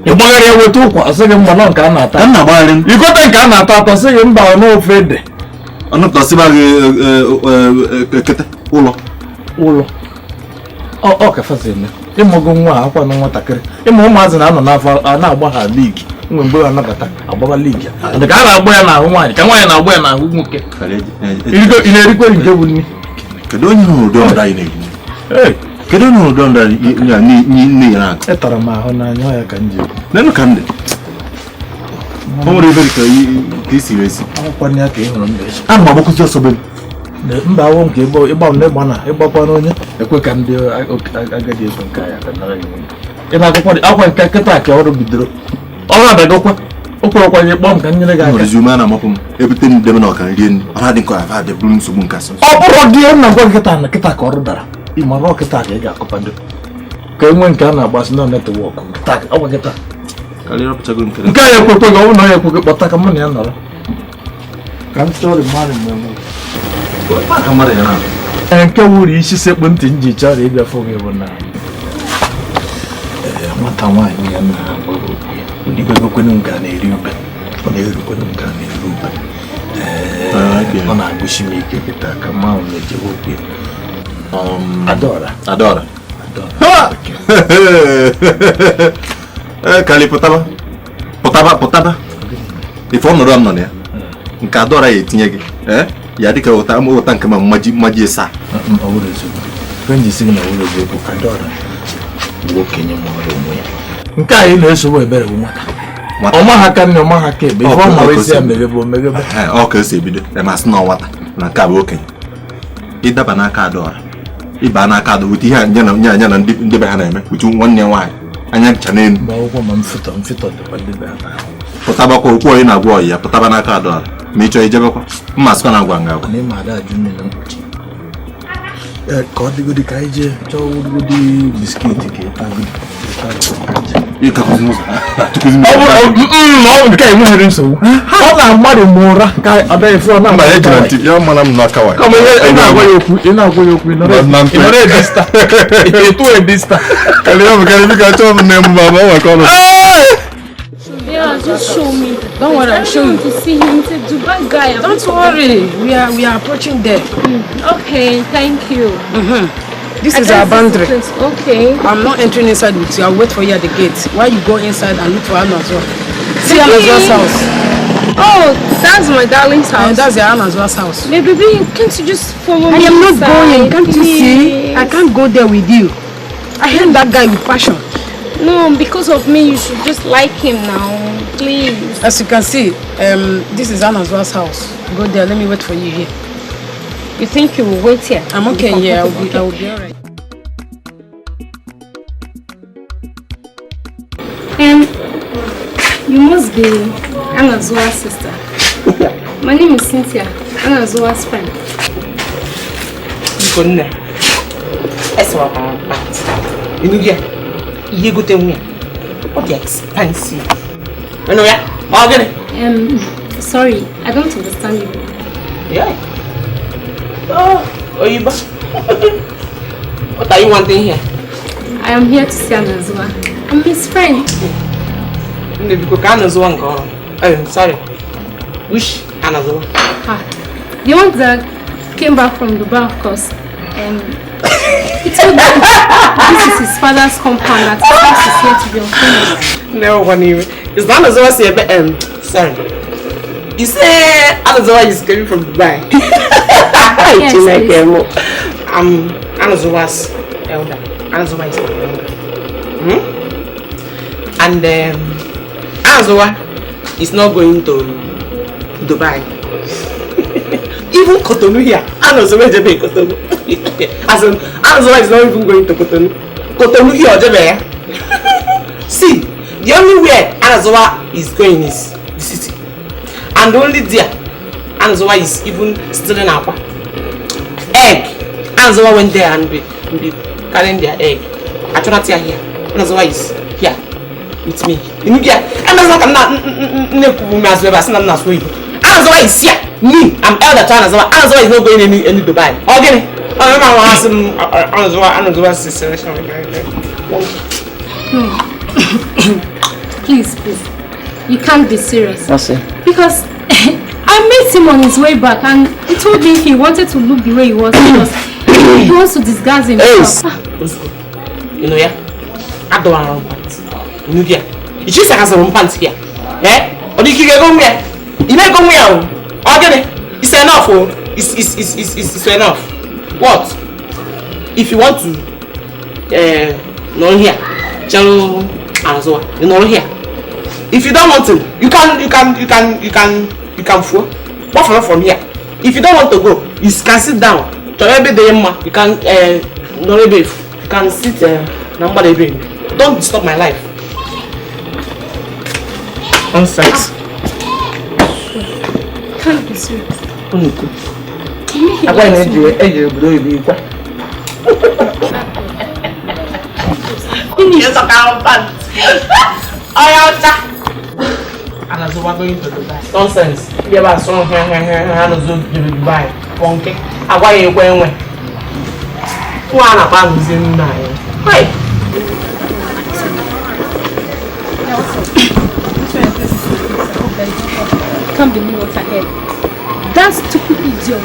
ị gbagharị ya weta ụkwa ọsị gị mba na nke a na-ata igote nke a na-ata atọ sị gị mba n'ofe ede ọnụpụtasịba gị ekete ụlọ ụlọ ọ kafazi eme ịmụgo nwa a akwa na nwatakịrị ịmụ ụmụazị na-anọ n'afọ a na-agba ha ligi nwe mgbe ha anabata agbaba ligi ka a na-agba ya n'ahụ nwaanyị ka nwaanyị na-agba ya n'ahụ nwoke. Ị na-erikweri nke bụ nri? Kedu onye hụrụ ụdị ọdụ anyị na-eri? Kedu onye hụrụ ụdị ọdụ anyị nne ya na-akụ? Etara m ahụ n'anya ya ka m ji nenu ka m dị. O nwere ebe ka i siri esi. Akwụkwọ ya ka ị hụrụ m na-esi. Ana m agbakwụzi ọsọ be m. Mba awọ nke ịgba m n'ịgba na ịgbakwa n'onye ekwe ka ndị agadi ego nke anyị aka nara gị nwunye. Ị na-akwụkwọ akwa nke kịta ka ọrụ bidoro. Ọrụ abịagokwa o kwerekwa nye kpọọ m ka m nyere gị aka. Nwere ume a na-amapụ m ebute m debe na ọka nrie nri ọ na-adị nke afa adị bụrụ nsogbu nke asọ. Ọ bụrụ dị na gwa kịta na kịta ka ọrụ dara ị mara ọkịta ka ị ga-akọpado ka e nwee nke a na-agbasị na netwọk ọgwa kịta nke a ya ekwekwe gị ọ bụrụ na ọ ya ekwekwe kpọta ka mụ na ya nọrọ ka m chọrọ mmadụ mgbe m nke wuru isi sekpu ntị m ji chọrọ ịbịa fụ gị bụ na nwata nwaanyị ya na-agba okwu ya oligwegokwenu nke a na-eri ube ọ na-erukwenu nke a na-eri ube ọ na-agụsi m ike kịta ka mmanwụ na-echebe okwu ya. Adora. Adora. Kali pụtaba. Pụtaba pụtaba. Ife ọnọdụ m nọ na ya. Nke Adora ya etinye gị. Ya dịka ụta ụta nke ma mmaji mmaji ịsa. Ọ bụrụ eziokwu. Kwenji sị gị na ọ bụrụ eziokwu Adora bụ okenye mụrụ onwe ya. Nke anyị na-esogbu ebere bụ nwata. Ọ maghị aka nne, ọ maghị aka ekpe. Ife ọ mara isi ya meghebe omeghebe. Ọ ka esi ebido. Ma sị na nwata na nke a bụ okenye. Ịdaba n'aka Adora. Ịba n'aka Adora wute ihe anya na ndị be ha na-eme wute nwanne ya nwaanyị anya ncha n'elu. Pụtabakwa okwu onye na-agwa ọyị ya pụtaba n'aka Adora ma ị chọọ ijebekwa mma sịkwa na agwa nga agwa. Ka ọ dịgodi ka anyị jee chọọ wurugodi biskit ka ịtagodi. Ọ nke enweghị nsogbu. Ọ na-amadụ m ụra ka ọ dịghị fụ ọ na-agwa ya okwu ị na-agwa ya okwu ị nọrọ edista ịtụ edista. Yeah, just show me. Don't worry, I'll show you. To see him, it's a Dubai guy. Don't worry, we are approaching there. Okay, thank you. This is our boundary. Okay. I'm not entering inside with you. I'll wait for you at the gate. While you go inside and look for Anazwa. See Anazwa's house. Oh, that's my darling's house. That's your Anazwa's house. Baby, can't you just follow me? I am not inside, going. Can't you see? Please. I can't go there with you. I hate that guy with passion. No, because of me, you should just like him now. Please. As you can see, this is Anazwa's house. Go there. Let me wait for you here. You think you will wait here? I'm okay. Yeah, I will be alright. You must be Anazwa's sister. My name is Cynthia, Anazwa's friend. Nne, you know, you go to me. What expensive. You know, yeah? Sorry, I don't understand you. Yeah. Oh, Oyibo. What are you wanting here? I am here to see Anazwa. I'm his friend. Sorry. Which Anazwa? Ah, the one that came back from Dubai, of course. He told me this is his father's compound, that his house is here to be unfinished. No, one even. It's not Anazwa. Sorry. You say Anazwa is coming from Dubai. Yes, please. I'm Anazwa's elder. Anazwa is my elder. And Anazwa is not going to Dubai. Even Cotonou here. Anazwa is in Cotonou. As in, Anazwa is not even going to Cotonou. Cotonou here o jebe ya. See, the only way Anazowa is going is the city. And only there, Anazowa is even stealing akwa. Egg. Anazowa went there and be carrying their egg. Achọnata ya here. Anazowa is here with me. You get? Anazowa ka na-ekwubu m azụ ebe a sị na m na-asụ oyibo. Anazowa is here. Me, I'm elder to Anazowa. Anazowa is not going any Dubai. Ọ gịnị? Ọ ma nwa asị m Anazowa Anazowa si selection. No. Please, please. You can't be serious. What's it? Because I met him on his way back and he told me he wanted to look the way he was because he wants to disguise himself. You know, yeah? I don't want pants. You know, yeah? You just have some pants here. Eh? Or you can go where? You may go where? Okay, it's enough. Oh. It's enough. What? If you want to, no here. Chalo Anazowa. You know here. If you don't want to, you can fool. What from here? If you don't want to go, you can sit down. You can you can sit number. Don't disturb my life. Nonsense. Can't be serious. Anazowa going to Dubai. Nonsense. Be about some Anazowa to Dubai. Ponke. Agwa ya ekwe enwe. Nwa na-akpa arụzi nna ya. Hi. I can't believe what I heard. That stupid idiot.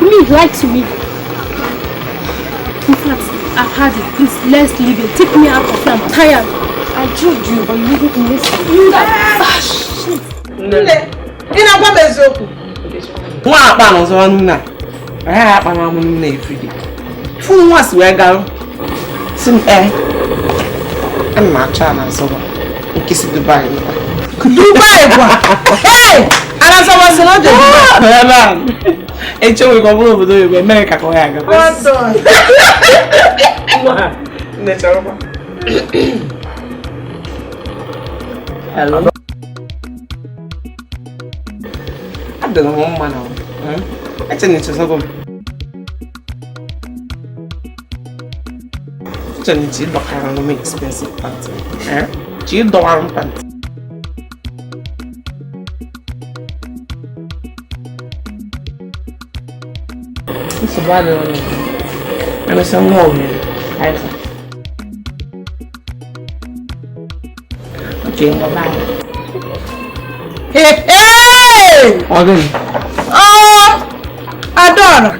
Me lied to me. In fact, I've had it. Please, let's leave it. Take me out of here. I'm tired. I judged you, but you didn't listen. You that. Ah, shit. Nne, ị na-agwa m eziokwu? Nwa akpa na ọzọ nna. Anyị akpa na amụ nna everyday. Fụ nwa si wee garụ. Si m ana m achọ Anazowa nke si Dubai lọta. Dubai kwa? Hey! Anazowa si na ọ dị Dubai. Eche nwere ka ọ bụrụ obodo oyibo Amerịka ka ọ ya aga. Nne chọrọkwa. Hello. Adịghị m mma na eche na echezogo m. Eche na eche ịdọkara m expensive pant. Chi ịdọwara m pant. Nsogbu adịghị m. Emesịa nwa ohere. Okay, bye. Hey, hey! Oh, Adora,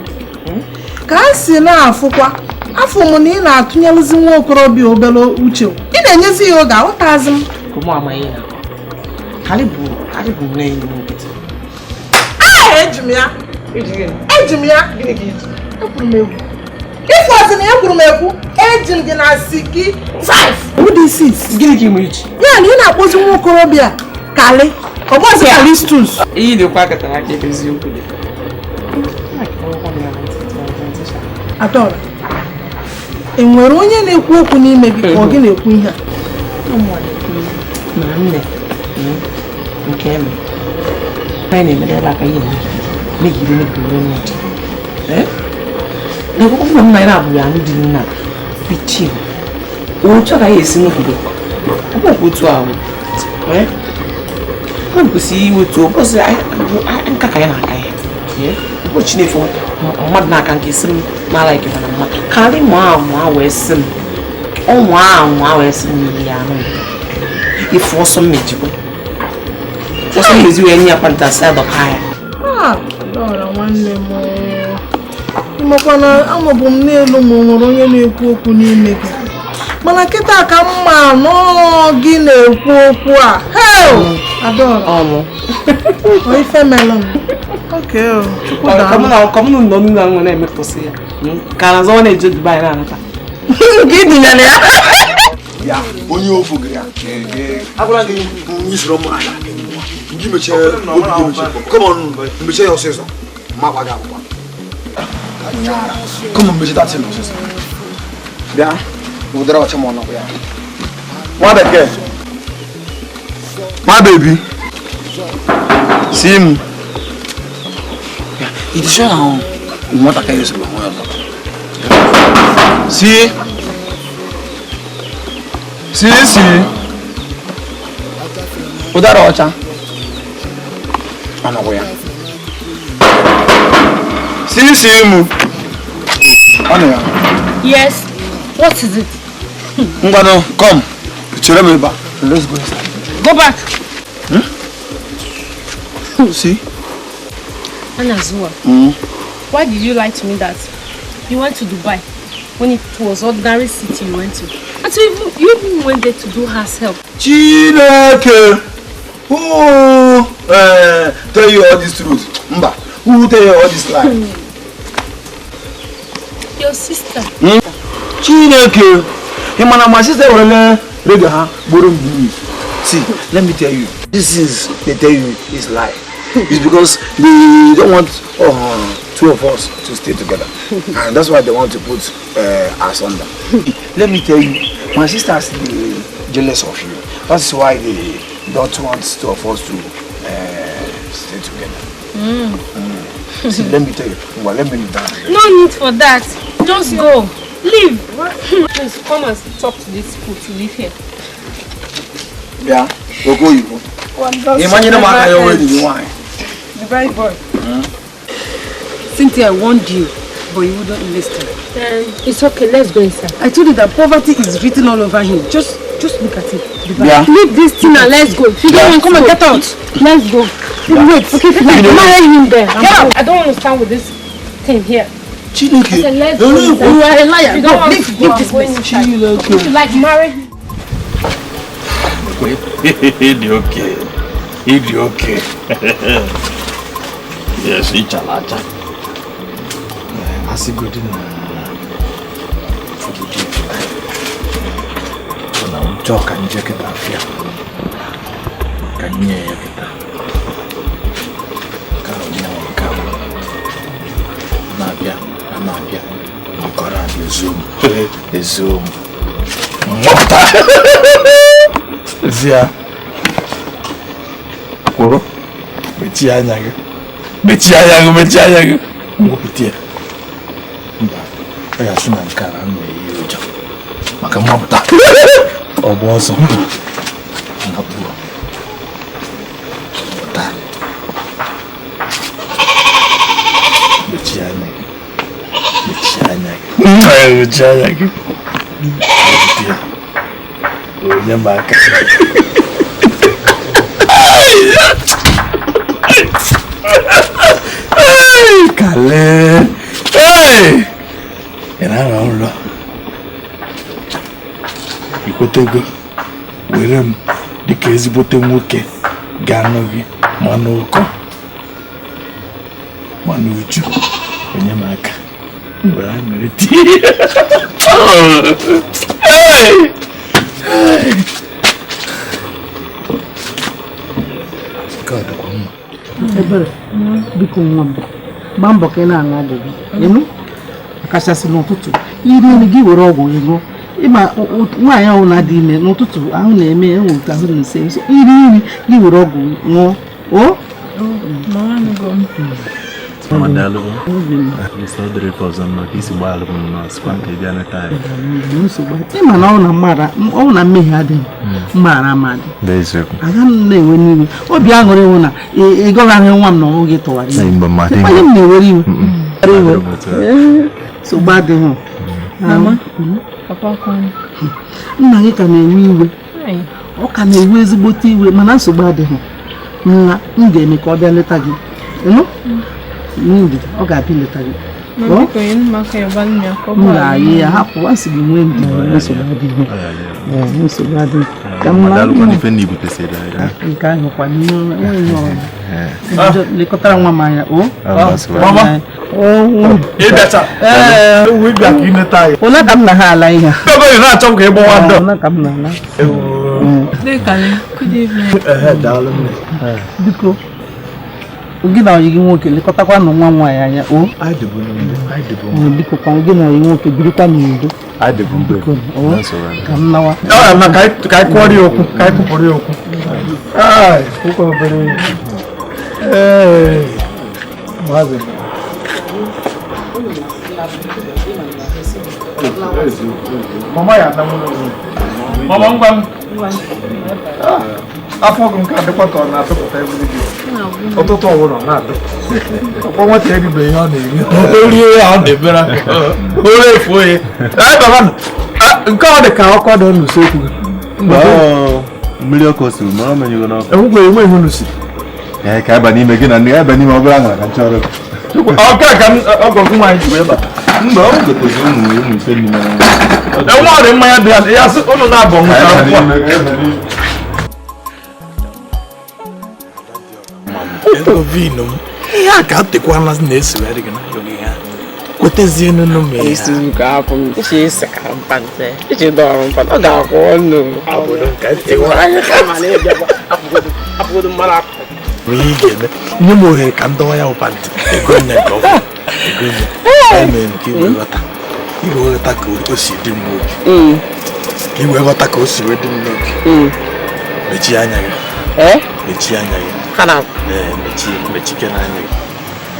ka a si na-afụkwa afọ m na ị na-atụnyelụzi nwa okorobịa obere uche. Ị na-enyezi ya oge aghọtazi m. Eji m ya. Eji m ya. Ekwuru m egwu. Ife ọzọ na ekwuru m ekwu, eji m gị na siki 5. Ụdị 6. Gịnị ka ị nwere iji? Ya na ị na-akpọzi nwa okorobịa Kali. Ọ bụzi Kalistus. Iyi dịkwa katara aka ebe eziokwu dị. Adora, e nwere onye na-ekwu okwu n'ime gị ka ọ gị na-ekwu ihe a? Na nne nke eme. Anyị na-emere ebe aka ihe megide mebiri onye ọcha. Na akwụkwọ m na ya abụghị anụ dị nna pichie. Otu agaghị esi n'obodo. Ọ bụkwa otu ahụ. Ọ kwesịrị iwetu ụbọchị nka ka ya na-aka ya. Ụbọchị na-efe mmadụ na-aka nke isi m mara ike mana mma. Karị mụ ahụ wee sị m. Ụmụ ahụ wee sị m n'ihi ya anụ. Ife ọsọ mmejikwa. Ọsọ mmezi wee nye ya kwanta sị adọka ya. Adora nwanne m. Ịmakwa na anọbụ m n'elu ma o nwere onye na-ekwu okwu n'ime gị. Mana kịta ka mma nọọ gị na-ekwu okwu a. Heo! Adora. Ọmụ. Ọ ife melụ m. Okay o. Chukwu daalụ. Ka mụ nọ n'ụlọ ahụ na-emekọsị ya. Ka Anazowa na-eje Dubai na-anata. Nke ị dịnyere ya. Ya, onye ofu gị ya. Agwara gị isoro m ala. Ndị mechie obi gị mechie. Come on, mechie ya ọsịsọ. Ma gwa gị akwụkwọ. Come on, mechie that thing ọsịsọ. Bịa. Ụdara ọcha ma ọ nọkwa ya. Nwa bekee. Nwa bebi. Si m. Ị dị sure na nwatakịrị sịrị onwe ya ọzọ? Si. Si si. Ụdara ọcha. Ọ nọkwa ya. Si si mụ. Ọ nọ ya. Yes. What is it? Ngwano, come. Chere m ebe a. Let's go inside. Go back. See? Anazua, why did you lie to me that you went to Dubai when it was ordinary city you went to? And so you even went there to do house help. Chineke! Who tell you all this truth? Mba, who tell you all this lie? Your sister. Chineke! Him and my sister were radio ha borrow me. See, let me tell you, this is they tell you is lie. It's because they don't want two of us to stay together, and that's why they want to put us under. Let me tell you, my sisters they jealous of you. That's why they don't want two of us to stay together. See, let me tell you. Well, let me leave down. No need for that. Just go. Leave. Please come and talk to this fool to leave here. Yeah, go go you go. Imagine the man already wine. Dubai boy. Cynthia, I warned you, but you wouldn't listen. It's okay, let's go inside. I told you that poverty is written all over him. Just look at it. Dubai. Yeah. Leave this thing and let's go. If you don't want come and get out. Let's go. Yeah. Wait. Okay, like, marry him there. Get out. I don't want to stand with this thing here. Chineke. I said, let's go. You are a liar. You don't Go, leave this place. Chineke. If you like, marry him. Ịdị oke. Ịdị oke. Yes, ịchala acha. Asịgodi na obodo na nchọ ka nje kịta afịa ka nye ya kịta ka onye nwe nke na-abịa na-abịa makọrọ abịa ezuo m mmụta Zia, kwụrụ mechie anya gị mechie anya gị mechie anya gị mwepụta ya mba ọ ya sị na nke a na-eyi ụjọ maka mmapụta ọgba ọsọ napụọ pụta mechie anya gị mechie anya gị mechie anya gị mwepụta ya onye m aka. Kale. Hey! Ị na-arọ nrọ. Ikwetego were m dịka ezigbote nwoke ga-anụ gị ma n'ụkọ ma n'uju onye m aka were aṅụrị tie. Hey! Ebere, biko nwa m, gbaa mbọ ka ị na-aṅụ ọgwụ gị, ịnụ? Kachasị n'ụtụtụ, iri nri gị were ọgwụ gị ṅụọ. Ịma nwaanyị ahụ na-adị ime n'ụtụtụ ahụ na-eme enwe otu ahụ na-ese nso iri nri gị were ọgwụ ṅụọ. O? Ịma na ọ na mmehie adịghị mmaghara ama adị aga m na-enwe n'iwe obi aṅụrị nwụ na ị gọghị nwa m na ọnwụ gị tụwara iwe onye m na-ewere iwe nsogbu adịghị. Nna gị ka na-ewe iwe, ọ ka na-ewe ezigbote iwe mana nsogbu adịghị. Nna m ga-eme ka ọ bịa leta gị, ọ ga-abịa leta gị. M ga-ayị ya hapụ asị gị nwee ndidi, nsogbu adịghị, nsogbu adịghị. Nke ahụ kwa n'ihe ọrụ lekọtara nwa m anya. Ole ka m na ha ala ihe a? Ole ka m na-ala? Biko, Gị na ọyị gị nwoke lekọtakwa nụ nwa nwaanyị anya o. Biko kwa gị na ọyị nwoke birikwa n'udo. Biko o ka m nawa. Ka anyị kụọrọ ya okwu, ka anyị kụpụrụ ya okwu. Ụkwa obere. Ee, maazị. Mama ya anamụrụ. Mama ngwa m. Afọ gị nke adịkwa ka ọ na-atụpụta ebili gị. Ọtụtụ ọbụla ọ na-adụ. Ọkwa nwata eribe ihe ọ na-eri. O rie ya ọ na-ebere aka. O refuo ya. Nke ọ dị ka ọkụ dị n'usekwu gị. Mmiri ọkụ siri mara menyego n'ọkụ. Enwekwa enweghị unu si. Ee, ka aba n'ime gị na nne aba n'ime ọ bụla aṅara ka m chọrọ. Ọka ka ọgọ gị nwaanyị ji wee bata. Mba, ọ gotozi ụmụ ife n'ime na. Enwe ọrị mmanya dị ya, ya sị ụnụ na-abọ nwụcha akwụkwọ. Ego vino m, ihe a ka atịkwana na-esogharị gị n'ayọ gị ha. Kwetezie nụnụ m ya. Isi ka hapụ m, iche isi ka mpante, iche dọrọ mpante, ọ ga-akwụ ọnụ. Obodo nke ntiwa anya. Apụgodo mmadụ apụ. Ihe ị ga-eme, nye m ohere ka m dọwa ya pantị. Ego nne nke ọfụ. Ego nne. Emere m ka i wee ghọta. I wee ghọta ka o si dị m n'obi. Ka i wee ghọta ka o si wee dị m n'obi. Mechie anya gị. Mechie anya gị. Ee, mechie n'anya gị.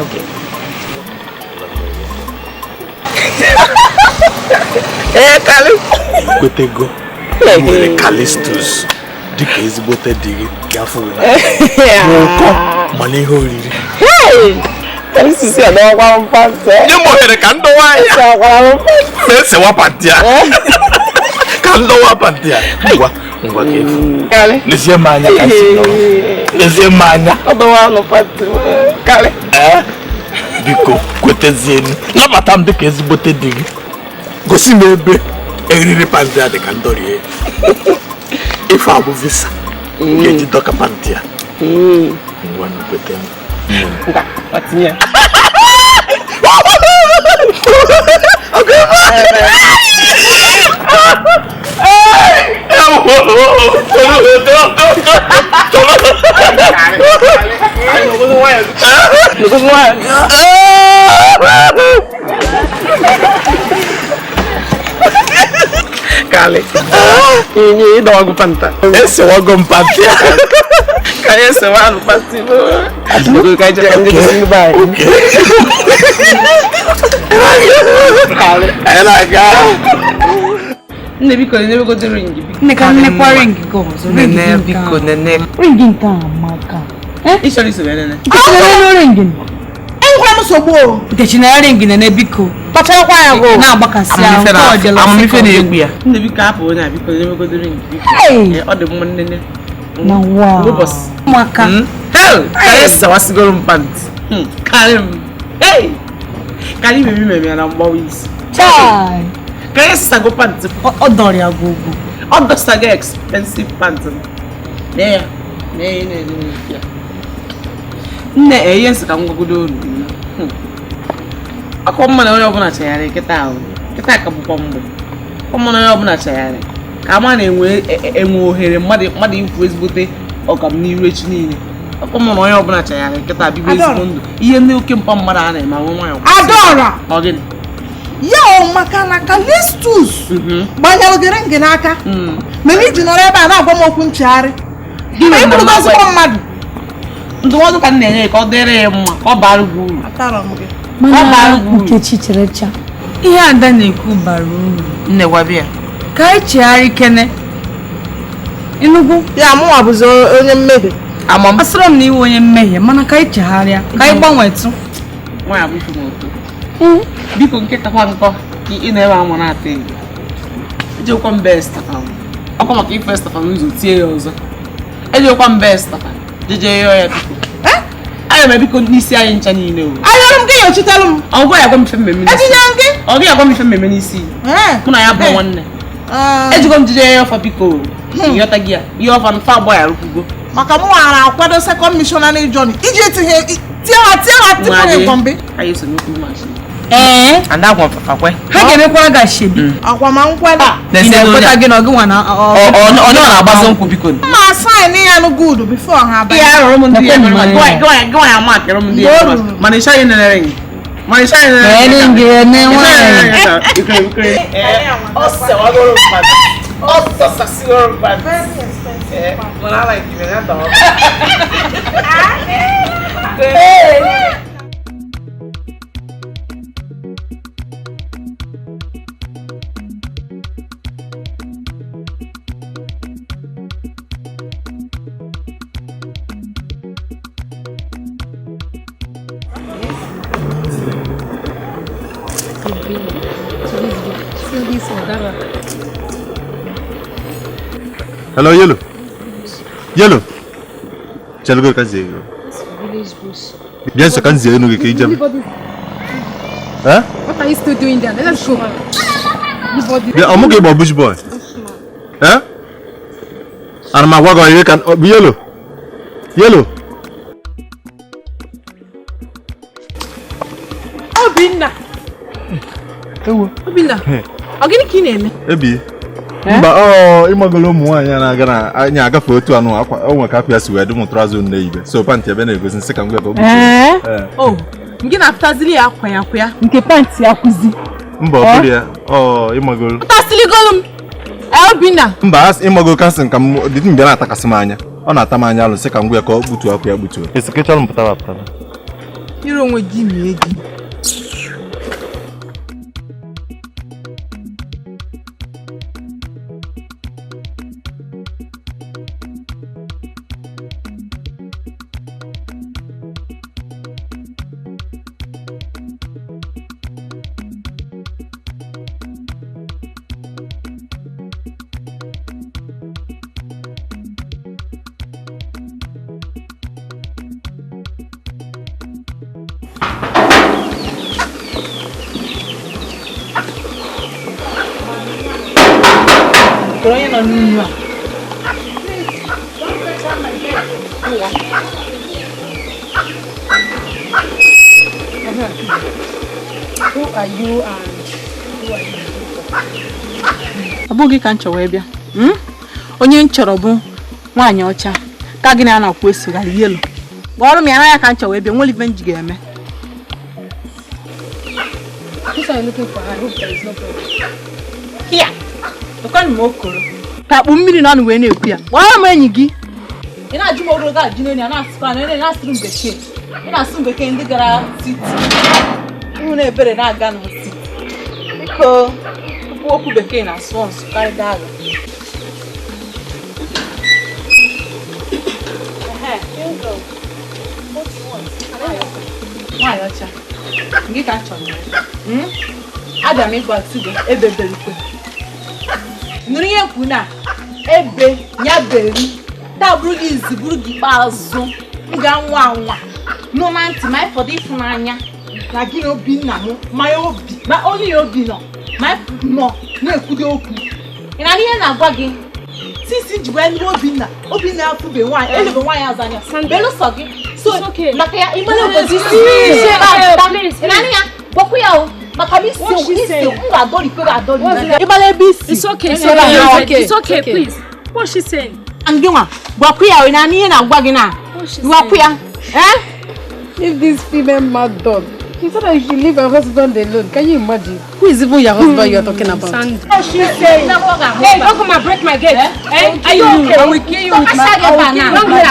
Okay. Ee, Kali. Kwetego. Nwere Kalistus dịka ezigbote di gị gafuru na n'ụkọ mana ihe oriri. Kalistus ya dọwakwa m pantị. Nye m ohere ka m dọwa ya. Ma esewa pantị ya. Ka m dọwa pantị ya. Ngwa ngwa ka efu. Lezie m anya ka si nọrọ. Lezie m anya. Ọ dọwa nụ pantị. Kali. Biko kwetezienu. Nabata m dịka ezigbote di gị. Gosi m ebe eriri pantị ya dị ka ndọrie. Ife a bụ visa ga-eji dọka pantị ya. Ngwa kwete m. Ngwa, tinye ya. Kali. Ini dọwago panta. Esewago m pantị ya. Ka anyị esewa anụ pantị. Ka anyị jee ndị gosi ndị be anyị. Kali. Anyị na-aga. Nne biko nebegodo ring biko. Nne ka nnekwa ring gị ọzọ. Nene biko nene. Ring nke a amaka. Ị chọrọ iso ya nene? Nkechi nene ring. Enwekwara m nsogbu o. Nkechi na ring nene biko. Kpacharakwa ya go. Na-agbakasị ahụ. Amamife na-egbu ya. Nne biko hapụ onye a biko nebegodo ring biko. Ọ dị mma nnene. Na wa. Ụbọchị. Ụmụaka. Hell! Ka anyị sawasigoro m pantị. Karị m. Hey! Karị memi memi ya na mgbawa isi. Chai! Ka anyị sago pantị. Ọ dọrọ ya gogo. Ọ dọsago expensive pantị. Nee ya. Nee ya na-ede ya. Nne ihe nsị ka m gwagodo unu. Ọkọ mma na onye ọbụla chegharị kịta ahụ. Kịta ka bụkwa mgbe. Ọkọ mma na onye ọbụla chegharị. Ka ama na-enwe enwe ohere mmadụ ikwu ezigbote ọganiru echi niile. Ọkọ mma na onye ọbụla chegharị kịta bibe ezigbo ndụ. Ihe ndị oke mpa mmadụ a na-eme anwụ nwayọ. Adaora! Ọ gịnị? Ya o maka na Kalistus gbanyelụ gị ring n'aka. Mana iji nọrọ ebe a na-agwa m okwu nchegharị. Ị bụrụgo ezigbo mmadụ. Ndụmọdụ ka m na-enye ka ọ dịrị ya mma ka ọ bara gị uru. Atara m gị. Mana Nkechi cherecha. Ihe Ada na-ekwu bara uru. Nne gwa bịa. Ka anyị chegharị kene. Ịnụgwu? Ya mụnwa bụzi onye mmehie. Amam. Asịrọ m na iwe onye mmehie mana ka anyị chegharịa ka anyị gbanwetụ. Nwaanyị abụ ife m ụtọ. Biko nkịtakwa nkọ ka ị na-ebe anwa na-ata ego. Ejekwa mbe estafa. Ọkwa maka ife estafa n'ụzọ tie ya ọzọ. Ejekwa mbe estafa. Jeje yọọ ya biko. Aga m ebiko n'isi anyị ncha niile o. Ayọrọ m gị yochitelụ m. Ọ gwa ya gwa m ife mmemme n'isi. Etinye m gị? Ọ gị agwa m ife mmemme n'isi. Mụ na ya bụ nwanne. Ejikwa m jeje ya ọfa biko. Ịghọta gị ya. Ihe ọfa mfa agbọ ya rụkwugo. Maka mụ nwara akwado second missionary journey. Iji etinye tie ha tipụrụ nkọmbi. Anyị so n'okwu machi. Ee. And that one for kwe. Ha ga-emekwara gị ashebi. Ọkwa ma nkwele. Ị na-ekweta gị na ọ gị nwa na Ọ na-agbazi nkwụ biko. Mma sign ya nụ good before ha abanye. Ihe arụrụ m ndị ya. Gwa ya ma kere m ndị ya. Mana ịsha anyị nenere gị. Mana ịsha anyị nenere gị. Ene nwaanyị. Ọ sewagoro mmadụ. Ọ sọsasịgoro mmadụ. Mana I like you, man. Hey. Hello, Yellow. Yellow. Chalo ka zie. Village bush. Bien sûr, quand zie nu ke ijam. Huh? What are you still doing there? Let's go. Yeah, I'm okay about bush boy. Huh? And my wago you can Yellow. Yellow. Obinna. Ewo. Obinna. Ọ gịnị ka ị na-eme? Ebi. Mba ọ ịmagolo ụmụ nwaanyị a na-aga na anyị agafe otu anụ akwa o nwe ka akwa ya si wee dị m trazon na-eyibe so pantị ebe na-egosi nsị ka m gwa ka o Ee. Oh, gị na-apụtazili ya akwa ya akwa ya nke pantị ya kwụzi. Mba ọ bụrụ ya ọ ịmagolo. Pụtasiligolu m. Obinna. Mba ịmagolo kasị ka m dị mgbe na-atakasị m anya ọ na-ata m anya alụ nsị ka m gwa ya ka ọ gbutuo akwa ya gbutuo. Esi ka ịchọrọ m pụtara apụtara. Ire onwe gị mie gị. Who are you and who are you? Ọ bụghị ka m chọrọ ịbịa. Onye m chọrọ bụ nwaanyị ọcha ka gị na ya na-akwụ esogharị Yellow. Kpọrọ m ya n'anya ka m chọrọ ịbịa nwere ife m ji ga-eme. What are you looking for? I hope there is no problem. Here. Tụkwanụ m okoro. Ka akpụ mmiri na ọnụ wee na-ekwu ya. Kpọrọ m enyi gị. Ị na-ajụ m ogologo ajụ n'enyi a na-asụkwa na na-asụrụ m bekee. Ị na-asụ m bekee ndị gara siti. Ihu na ebere na-aga na siti. Biko, tupu okwu bekee na-asụ nsụ karịa agha. Nwaanyị ọcha, gị ka m chọrọ. Abịa m ịgwa gị ebe berikwe. Nụrụ ihe nkwu na ebe ya beri taa bụrụ gị izi bụrụ gị ikpeazụ m ga-anwa anwa nụ na ntị ma ịfọdụ ịfụnanya na gị na Obinna mụ ma obi ma onye ya obi nọ ma nọ na-ekwudo okwu ị na ihe na-agwa gị sisi njikwa nụrụ Obinna Obinna afụbe nwaanyị elebe nwaanyị azụ anya belụsọ gị so maka ya ịmara obodo isi ị na ya gwakwu ya o. It's okay, it's okay, it's okay, please. What's she saying? If this female mad dog, she said that she leave her husband alone. Can you imagine? Who is even your husband you're talking about? What's she saying? Hey, don't come and break my gate. Eh? Are you okay? I will kill you with my...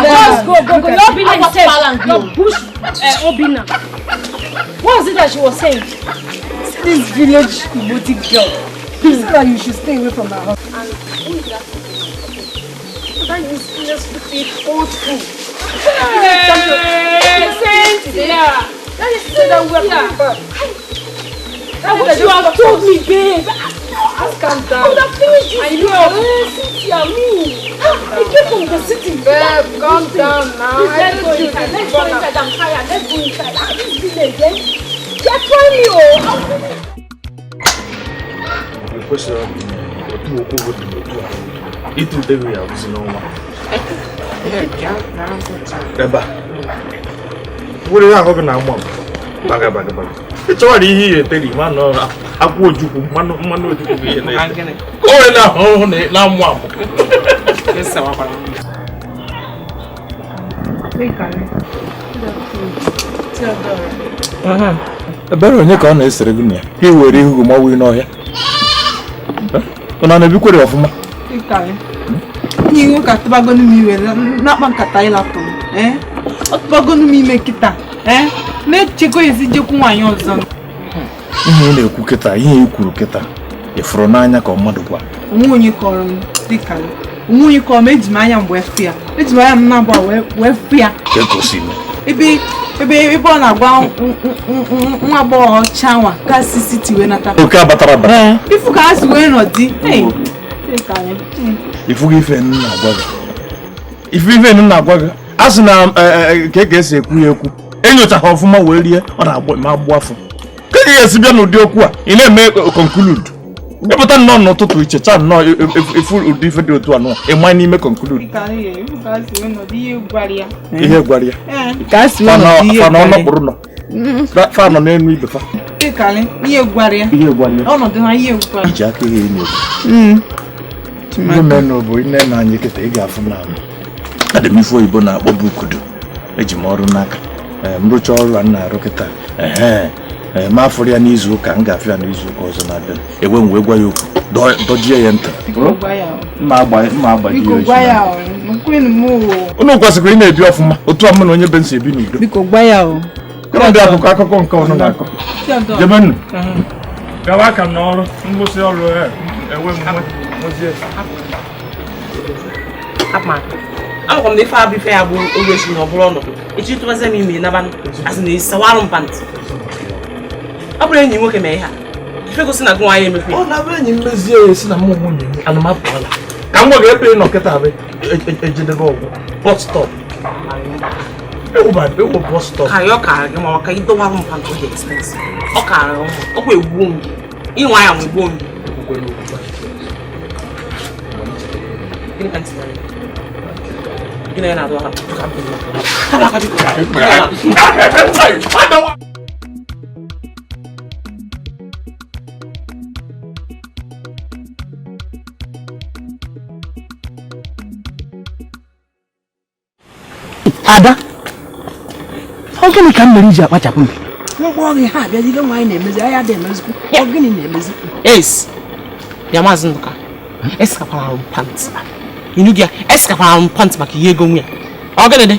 Just go, go, go. Your Obinna is safe. Your bush, Obinna. What was it that she was saying? See this village boutique girl. She said that you should stay away from her house. And who is that? That is stupid old fool. Hey, Cynthia! That is still that we are coming back. I wish you have told me, babe. Just calm down. I would have finished this. I know. Cynthia, me. I came from the city. Babe, calm down now. Please, let's go inside. Let's go inside. I'm tired. Let's go inside. This village, eh? They're trying me, oh. Eba. Were ya ahụ gị na-agba m. Baga baga baga. Ị chọwara ihe ihe eteri ma nọ akwụ ojukwu mmanụ mmanụ ojukwu bụ ihe na-ete. Ka o wee na-ahụ ọhụụ na-amụ amụ. Ebere onye ka ọ na-esere gị na ya ka i were ihu gị mawa n'ọhịa ọ na-ebikwere ọfụma enyi nwoke atụbagonu m iwe na-akpa nkata ịlapụ m ọ tụbagonu m ime kịta na-echekwa ezi jekwu nwaanyị ọzọ. Ihe ị na-ekwu kịta, ihe ị kwuru kịta, ị fụrụ n'anya ka mmadụ gwa. Onwe onye kọrọ m dịka onwe onye kọrọ m, eji m anya m wee fụ ya, eji m anya m na-abụọ wee fụ ya. Ka o si mee. Ebe ebe ọ na-agwa nwa agbọghọ ọcha nwa ka si siti wee nata. Oke abatara abata. Ifu ka ha si wee nọdị. Ifu gị ife m na-agwa gị. Ife ife m na-agwa gị. A sị na ka esi ekwu ya ekwu. Enyochaghị ọfụma wee rie, ọ na-agbụ ma agbụ afọ. Ka ị ga-esi bịa n'ụdị okwu a, ị na-eme conclude. Ịpụta nnọọ n'ụtụtụ ichecha nnọọ efu ụdị ife dị otu a nọ, ị ma n'ime conclude. Ihe gwara ya. Fa na ọnọkpụrụ nọ. Fa nọ n'elu ibe fa. Ihe gwara ya. Ọnọdụ ha ihe gwara. Iji aka ihe ị na-ekwu. Ndị menụ bụ nne na anyị kịta ị ga-afụ na adị m ife oyibo na-akpọ bukudu. Eji m ọrụ n'aka. M rụchaa ọrụ a m na-arụ kịta. Ma afụrụ ya n'izu ụka, m ga-afụ ya n'izu ụka ọzọ na-abịa. Ewe m wee gwa ya okwu, dọjie ya ntị. Mma agbaji ya. Unu kwesịrị ị na-ebi ọfụma otu a mụ na onye be m si ebi n'udo. Biko gwa ya o. Kọrọ ndị akụkọ akụkọ nke ọnụ na-akọ. Jebenụ. Gawa aka m n'ọrụ, ngwụsị ọrụ enwe m nwezie. Amakwa m na ife abụ ife ya bụ oge echi na ọ bụrụ ọnọdụ. Echi tụbazie m ime nabanụ, asị na ịsawarụ m pantị. Ọ bụrụ enyi nwoke mee ihe a, ife gosi na gị nwaanyị emekwa ya. Ọ na-abụ enyi m mezie ya esi na mụ nwunye m anụmapụọla. Ka m gwa gị ebe ị nọ kịta bụ ejedebe ọgwụ bọs stọp. Ewu bọs stọp. Ka ya ọ kaara gị ma maka ịdọwarụ m pantị dị expensive. Ọ kaara gị mma, ọkwa egbuo m gị. Ịnwa ya ma egbuo m gị. Gịnị ka ntị na gịnị na-adụ aka? Ada, ọ gịnị ka m mere iji akpachapụ m? Ngwa gị ha abịa jide nwaanyị na-emezi ahịa dị emezikwu. Ọ gịnị na-emezi? Ace, bịa Maazị Ndụka, esikakwara m pantị. Inu gị ya, esikakwara m pantị maka ihe ego nwe ya. Ọ gịnị dị?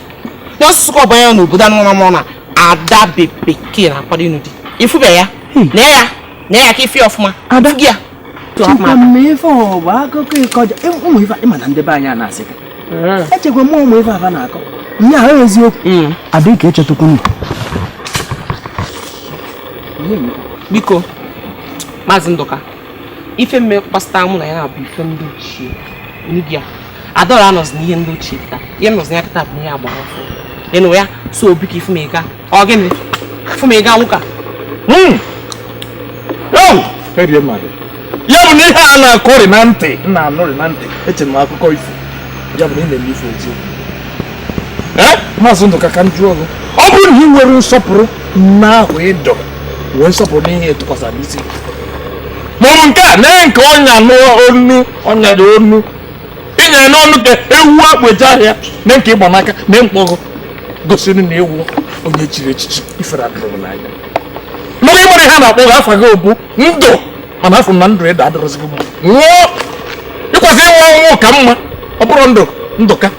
N'ọsụsụ ka ọ banye n'obodo anụ na Ada bekee na-akwado ịnụ di. Ifube ya, na ya ka ife ọfụma. Ada gị ya. Chukwu m ife ọ bụ akụkọ ịkọja ụmụ ife ịma na ndị be anyị a na-asị gị. Echekwa m ụmụ ife afa na-akọ. Nye ahụ eziokwu. Ada ka echetukwu m. Biko, Maazị Ndụka, ife mme kpasịta mụ na ya na-abụ ife ndị ochie. Inu gị ya. Adaora anọzi n'ihe ndị ochie kịta. Ihe nọzi ya kịta bụ ihe agbara ọfụ. Ịnụ ya, so obi ka ifu m ịga. Ọ gịnị? Ifu m ịga nwoke a. Ya bụ na ihe a na-akọrị na ntị, m na-anụrị na ntị, echere m akụkọ ifo. Ya bụ na ị na-eme ife eziokwu. Maazị Ndụka ka m jụọ gị, ọ bụrụ na ị nwere nsọpụrụ n'ahụ ịdọ, nwee nsọpụrụ n'ihe ịtụkwasara isi. Ma ọ bụ nke a nee nke ọnya n'onu, ọnya dị onu. Ịnya n'ọnụ ka ewu akpụja ahịa, nee nke ịgba n'aka, nee mkpọgụ gosiri na ewu onye chiri echichi ifere adịrị n'anya. Maka ịgbara ihe a na-akpọ gị afa gị bụ ndụ, mana afọ na ndụ ịda adịrịzị gị mma. Nwụọ! Ịkwasị ịnwụ ọnwụ ka mma, ọ bụrụ ndụ Ndụka.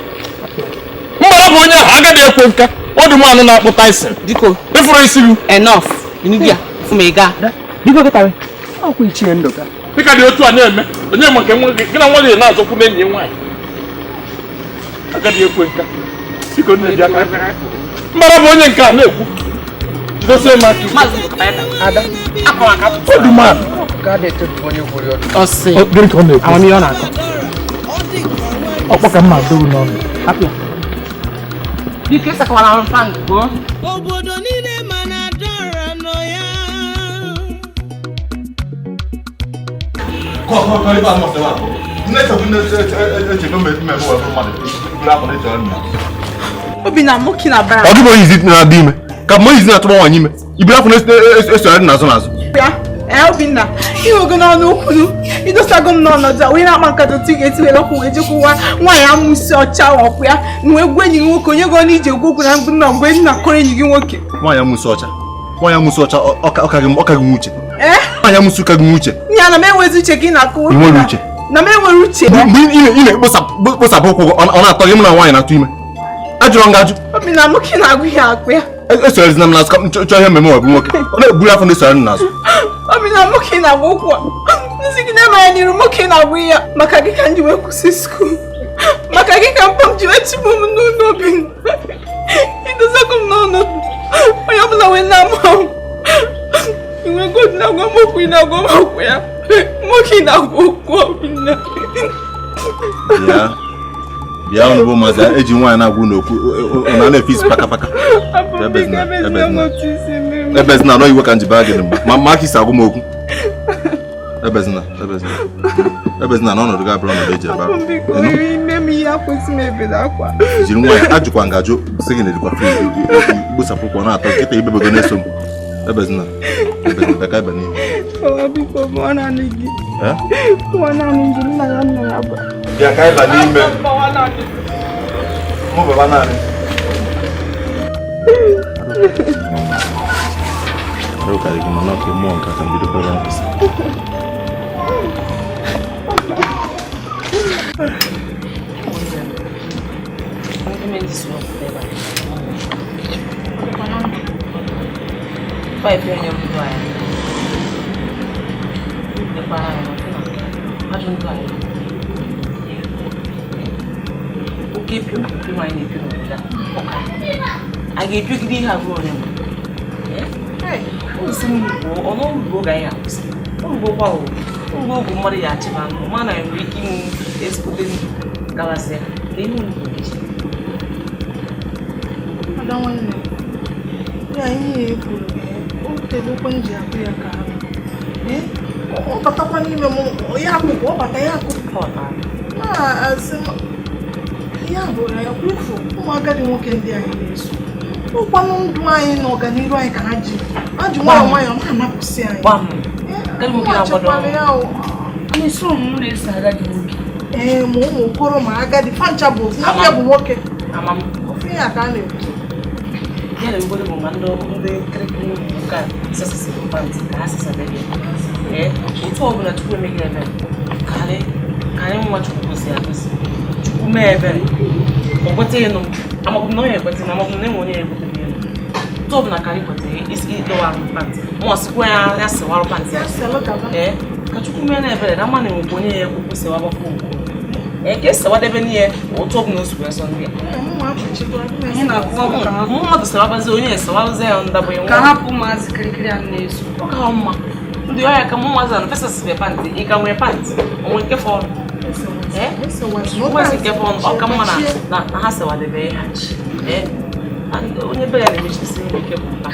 Mgbara bụ onye ahụ agadi ekwe nka, ọ dị mmanụ na-akpụ Tyson. Biko, ịfụrụ isi gị. Enough. Inu gị a, fụ m ịga. Biko kịta ọkwa ichie Ndụka. Dịka dị otu a na-eme, onye ma nke nwa gị na nwa gị na-azọkwu n'enyi nwaanyị. Agadi ekwe nka. Biko nne bịa ka. Mgbara bụ onye nke a na-ekwu. Jidesie m aka. Maazị Ndụka, Ada. Ọ dị mmadụ. Ọ sị. Gịnị ka ọ na-ekwu? Amamihe ọ na-akọ. Ọkpọ ka m na-adọghị n'ọnụ. Hapụ ya. Biko ịsakwara m pantị gụọ. Obodo niile ma na Adaora nọ ya. Obi na mụ na bara. Ọ dịghị onye izi na-adị ime. Ka mụ izi na-atụba nwaanyị ime. Iburu afọ na-esogharị n'azụ n'azụ. Ya, ee Obinna, ịhụgo n'ọnụ okwu idosago m n'ọnọdụ a onye na-akpa nkata otu ị ga-esi were ọkwụ wee jekwuwa nwaanyị amụsị ọcha ọkwụ ya na wee gwa enyi gị nwoke onye gị ije gwa okwu na mgbe nna mgbe nna kọrọ enyi gị nwoke. Nwaanyị amụsị ọcha. Nwaanyị amụsị ọcha ọka gị nwe uche. Nwaanyị amụsị ụka gị nwe uche. Ya na m enwezi uche gị na-akụ. Ị nwere uche. Na m enwere uche. Mgbe ị na-ekposapụ ụkwụ gị ọ na-atọ gị mụ na nwaanyị na-atụ ime. Ajụrụ m gị ajụ. Obinna m ka ị na-agụ ihe akụ ya. Esogharịzina m n'azụ ka m chọọ ihe mmemme ọ bụ nwoke. Ọ na-eburu afọ na-esogharị m n'azụ. Obinna m ka ị na-agwa okwu a. Nsị gị na-eme ya n'iru m ka ị na-agwa ya. Maka gị ka m ji wee kwụsị skuul. Maka gị ka mpa m ji wee chịpụ m n'ụlọ Obinna. Idozago m n'ọnọdụ. Onye ọbụla wee na-ama m. Inwe god na-agwa m okwu ị na-agwa m okwu ya. Nwoke ị na-agwa okwu Obinna. Bịa. Bịa unu bụ maazị eji nwaanyị na-agwa unu okwu na na-efe isi paka paka. Ebezina anọ iwe ka njibe gị mgba ma aka isi agwa m okwu. Ebezina ebezina ebezina na ọnọdụ gị abụrụ ọnọdụ eji ebe ahụ. Jiri nwaanyị ajụkwa nga ajụ sị gị na edikwa fri gbosapụ ụkwụ na-atọ nkịta ibebego na-eso m. Ebezina ebezina bịa ka ebe n'ihu. Bịa ka ịba n'ime. Mụ baba naanị. Arụ karịrị gị mana ọka mmụọ nke ka mbido kwere nkwụsị. A ga-ebiogide ihe abụọ ole ọnụugbo ga ya akwụsị orugbo ogwu mmadụ ya achịba ndụ ma na enwere ike inwe ezigbote ndụ gawasịa ka ihe ugbo gị. Ada nwanne, ya ihe ya ekwuru o tegokwe m ji akụ ya ka ahụ. Ọ batakwa n'ime m ya akwụkwọ ọ bata ya akwụkwọ na-asị ya bụ na ya kwufu ụmụ agadi nwoke ndị anyị na-eso ụkwanụ ndụ anyị na ọganihu anyị ka ha ji nwayọọ nwayọọ na-anapụsị anyị. Ee, ma ụmụ okoro ma agadi fancha bụ nwoke bụ nwoke ofe ya ka a na-ekwu. Ya na-egodo bụ ma ndị kịrịkịrị ụmụ ka sasasị pantị ka ha sasadebe ee otu ọbụla Chukwu emeghị ebere karị nwa Chukwu gosi agosi Chukwu mee ebere ọ kweta ịnụ amabụ na onye ekweta na amabụ na enwe onye ekweta ịnụ otu ọbụla karị kwetara isi ịdọwarụ pantị ma ọ sịkwa ya sewarụ pantị ya ee ka Chukwu mee na ebere na mma na enwekwa onye ya ekwekwu sewabakwa okwu ee ka esewadebe n'ihe otu ọbụla o sikwa sọ ndị a mmadụ sewabazi onye esewabazi ya ndabụ ka hapụ ụmụazị kirikiri a na-eso ọ ka mma ndị ọhịa ka ụmụazị na fesasịrị pantị ị ka nwere pantị onwe nke fọrọ ụmụazị nke fọrọ ọ ka mma na ha sewadebe ha ee onye be ya na-emechisi ike bụ mpa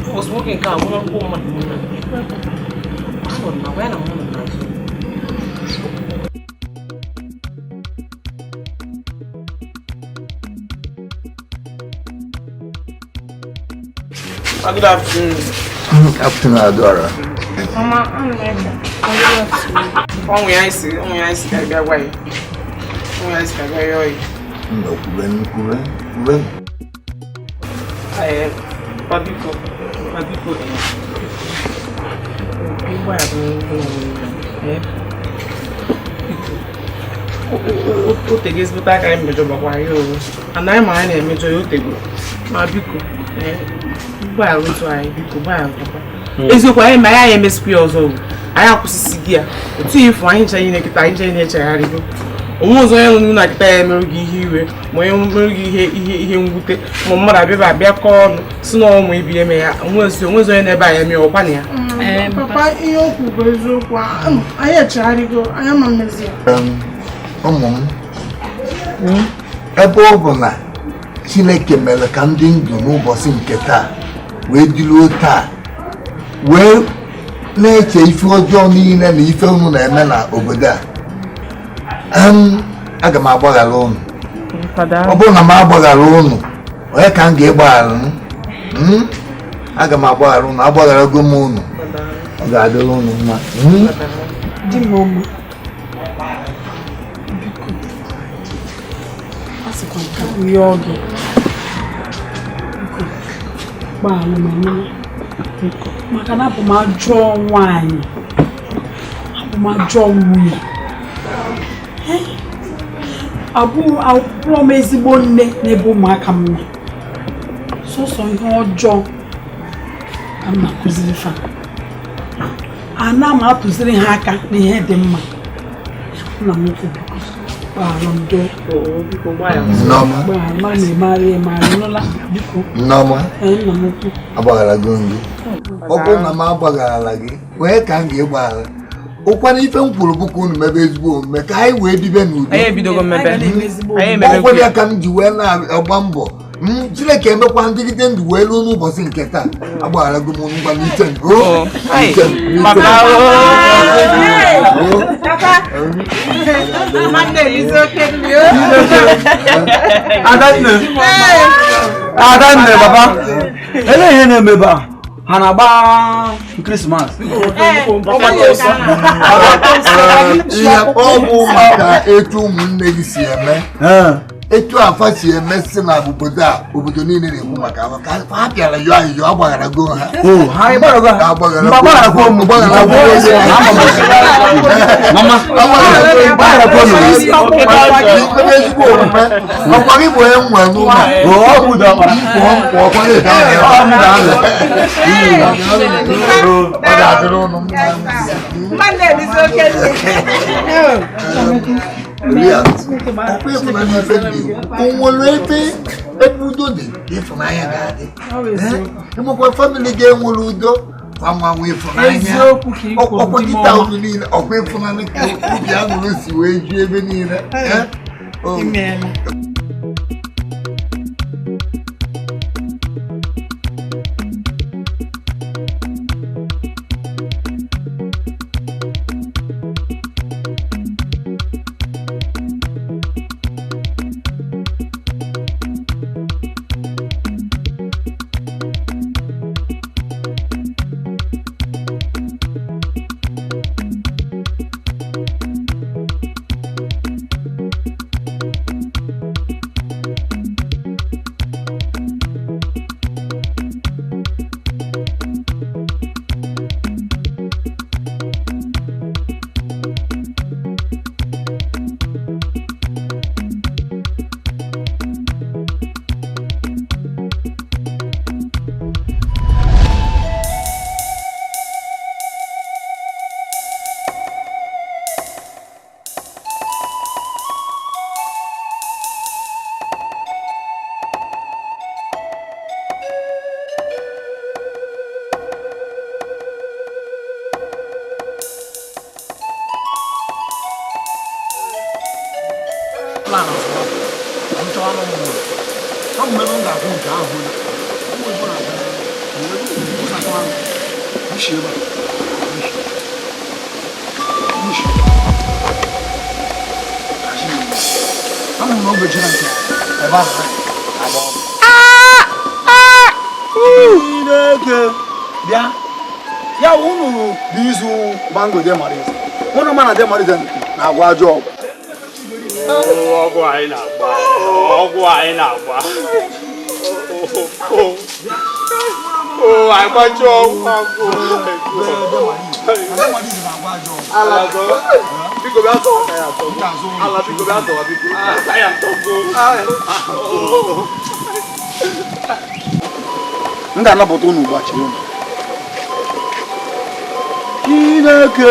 ụbọchị nwoke nke a nwere akwụkwọ mmadụ n'ime ahụrụ na gwa ya na mụ nọ n'azụ. Good afternoon. Afternoon, Adora. Mama, I'm ready. Ụmụ ya isi ka bịa gwa ya. Ụmụ ya isi ka bịa yọọ ya. No, kwube. Ee, Pabiko. Ịgwa ya bụ o tego ezigbote aka anyị mejọ gbakwara ya owu. Ana anyị ma anyị na-emejọ ya o tego. Ma biko, gbaghara anyị biko gbaghara papa. Eziokwu anyị ma anyị emesikwa ya ọzọ anyị akwụsịsị gị ya otu ifụ anyị ncha anyị na-eketa anyị ncha anyị na-echegharịgo onwe ọzọ onye nụ na akịta ya emerụ gị ihe iwe ma onye merụ gị ihe ihe mwute ma mmadụ abịa abịa kọọ ọnụ si na ọmụ ibi eme ya onwezi onye na-ebe anyị eme ọkwa na ya. Papa ihe okwu bụ eziokwu anyị echegharịgo anyị ama mmezi ya. Ụmụ m ebe ọ bụ na Chineke mere ka ndị ndụ n'ụbọchị nke taa wee diruo taa wee na-eche ife ọjọọ niile na ife unu na-eme na obodo a aga m agbaghara unu. Ọ bụrụ na m agbaghara unu onye ka m ga-egbaghara m? Aga m agbaghara unu, agbagharago m unu. Ọ ga-adịrị unu mma. Di m ọma, biko, a sịkwa m ka m yọọ gị, biko, gbaghara m anụla, biko, maka na abụ m ajọ nwaanyị, abụ m ajọ nwunye, abụrọ m ezigbo nne n'ebe ụmụaka m nọ, sọsọ ihe ọjọọ ka m na-akụziri fa. Ana m atụziri ha aka n'ihe dị mma. Nna m ukwu, biko, gbaghara m doo. Gbaghara m, a na-emegharị emegharị, nụla, biko. Nneọma, Ee, nna m ukwu. Agbagharago m gị. Ọ bụrụ na m agbagharala gị, wee ka m ga-ịgbaghara. Ụkwana ife m kwuru bụ ka unu mebe ezigbo omume ka anyị wee bibe n'udo. Anyị ebidogo mmebe. Anyị emebe Ọkwado ya ka m ji wee na-agba mbọ. Chineke emekwa ndịgide ndụ wee ruo n'ụbọchị nke taa. Agbagharago m ngwa n'ite m. O, n'ite m, n'ite m. Papa, O. Adanne. Adanne, papa. Ele ihe na-eme ebe a? Ha na-agba Krismas. Ihe ọ bụ maka etu ụmụnne gị si eme, etu afa si eme si na obodo a, obodo niile na-ekwu maka afa ka ha bịara yọọ ayịyọ, agbagharago ha. O, ha ịgbarago ha? Agbagharago. Mba, agbagharago m. Agbagharago m. Mama, agbagharago m. Ikpebe ezigbo omume, ọkwa gị bụ onye m nwere n'ụlọ a. O, ọ bụ dọkpara. Pụọ, pụọ, ọkwa gị ka ọ na-alụ. Ọ ga-adịrị ụnụ mma. Ọkwa ịfụnanya ife dị, o nwere ebe ebe udo dị ka ịfụnanya ga-adị. Ịmụkwa famili ga-enwere udo gbanwanwe ịfụnanya. Eziokwu ka ị kwuru, Ọkwa di m kịta ọma. unu niile, ọkwa ịfụnanya ka obi aṅụrị si wee ju ebe niile. Oh. Imeela. Chineke bịa ya unu bụ izu mango de marize unu mana de marize na-agwa ajọ ọgwụ. Ọgwụ anyị na-agba, ọgwụ anyị na-agba. O, anyị gbacha ọgwụ agwụ. Ala biko bịa tọwa ka ya atọ. Ala biko bịa tọwa biko. Ka ya atọgo. M ga-anapụta unu ugbu a, chere unu. Chineke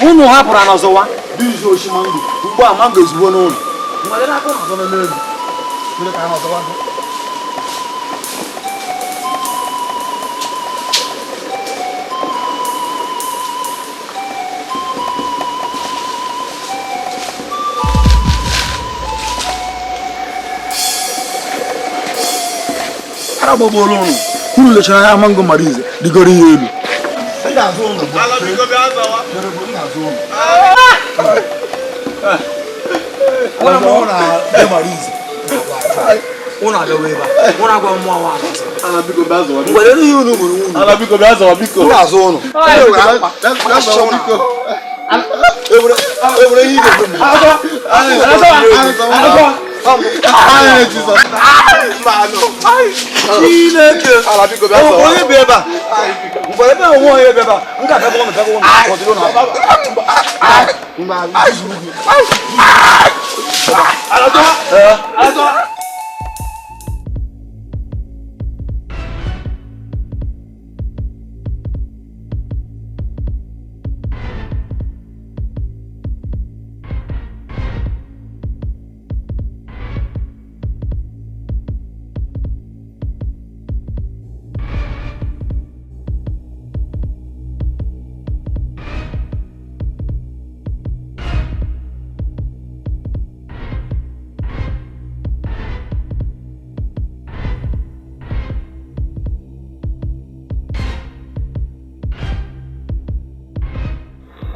unu hapụrụ anọzọwa bụ izu oshi mango ugbu a mango ezigbo n'ụlọ. Ara gbagbuola unu. Unu lechara anya mango Marize rigoro ya elu. Unu abịawa ebe a, unu agwa mmụọ nwa azụ. Ngwere ihe unu mụrụ unu. Ala biko bịa zọwa biko. Unu azụ ụnụ. Bịa zọwa biko. Ewere ihe ị Chineke. Onye bi ebe a? Ngwere ebe onwe onye bi ebe a. M ga-abịa gwa m bịa gwa m. Kọdịrị ụnụ. Ala zọwa. Ala zọwa.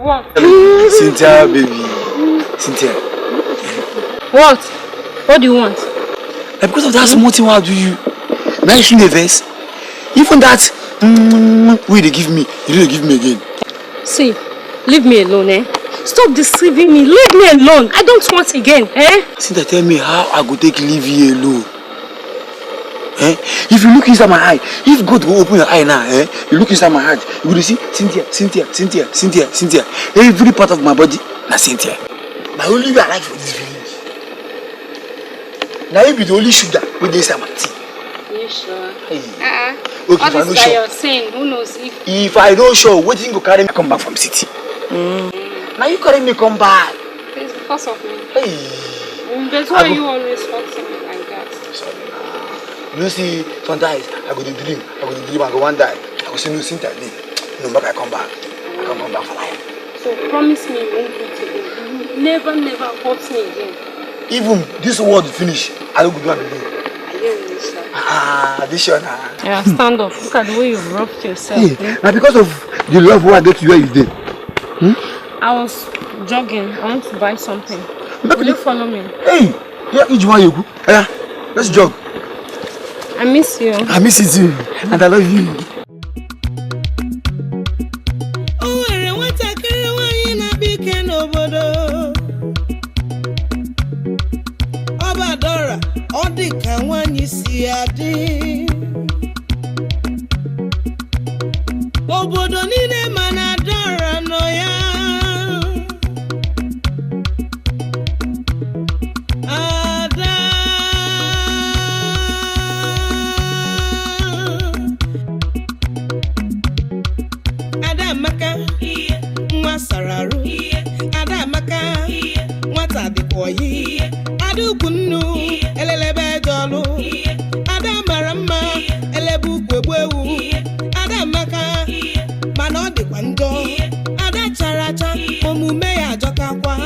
What? Cynthia, baby. Cynthia. What? What do you want? Because of that small thing, what do you? Now you shouldn't verse. Even that, will they give me? You don't give me again. See, leave me alone, eh? Stop deceiving me. Leave me alone. I don't want again, eh? Cynthia, tell me how I go take leave you alone. Eh? If you look inside my eye, if God will open your eye now, eh? You look inside my heart, you will see Cynthia, Cynthia, Cynthia, Cynthia, Cynthia. Every part of my body, na Cynthia. Na only you I like for this village. Now you be the only sugar with this inside my tea. You sure? Hey. Okay, all if I this no guy sure. you're saying, who knows if... If I don't sure, wetin go carry me come back from city? Now you carry me come back. It's because of me. Hey. But why are you always hurting me like that? Sorry. You know, see, sometimes I go to dream, I go one die. I go see no Cynthia day. No, make I come back. I can come back for life. So promise me you won't do it again. You never, never hurt me again. Even this world finish, I don't go do am again. Are you really sure? Ah, this one. Yeah, stand up. Look at the way you've rubbed yourself. Hey, now because of the love I get to where you did. Hmm? I was jogging. I want to buy something. Will you follow me? Hey, yeah, yeah, let's jog. I miss you. I miss you too, and I love you. O nwere nwatakịrị nwaanyị na-akpa ike n'obodo. Ọ bụ Adora, ọ dị ka nwaanyị si adị. Obodo niile ma na Adora nọ ya. Ada. Adamaka, nwa sara arụ. Adamaka, nwata dịkwa oyi. Ada ukwu nnu, elelebe ede ọlụ. Ada mara mma, elebe ukwu egbu ewu. Adamaka, mana ọ dịkwa njọ. Ada chara acha, omume ya ajọkakwa.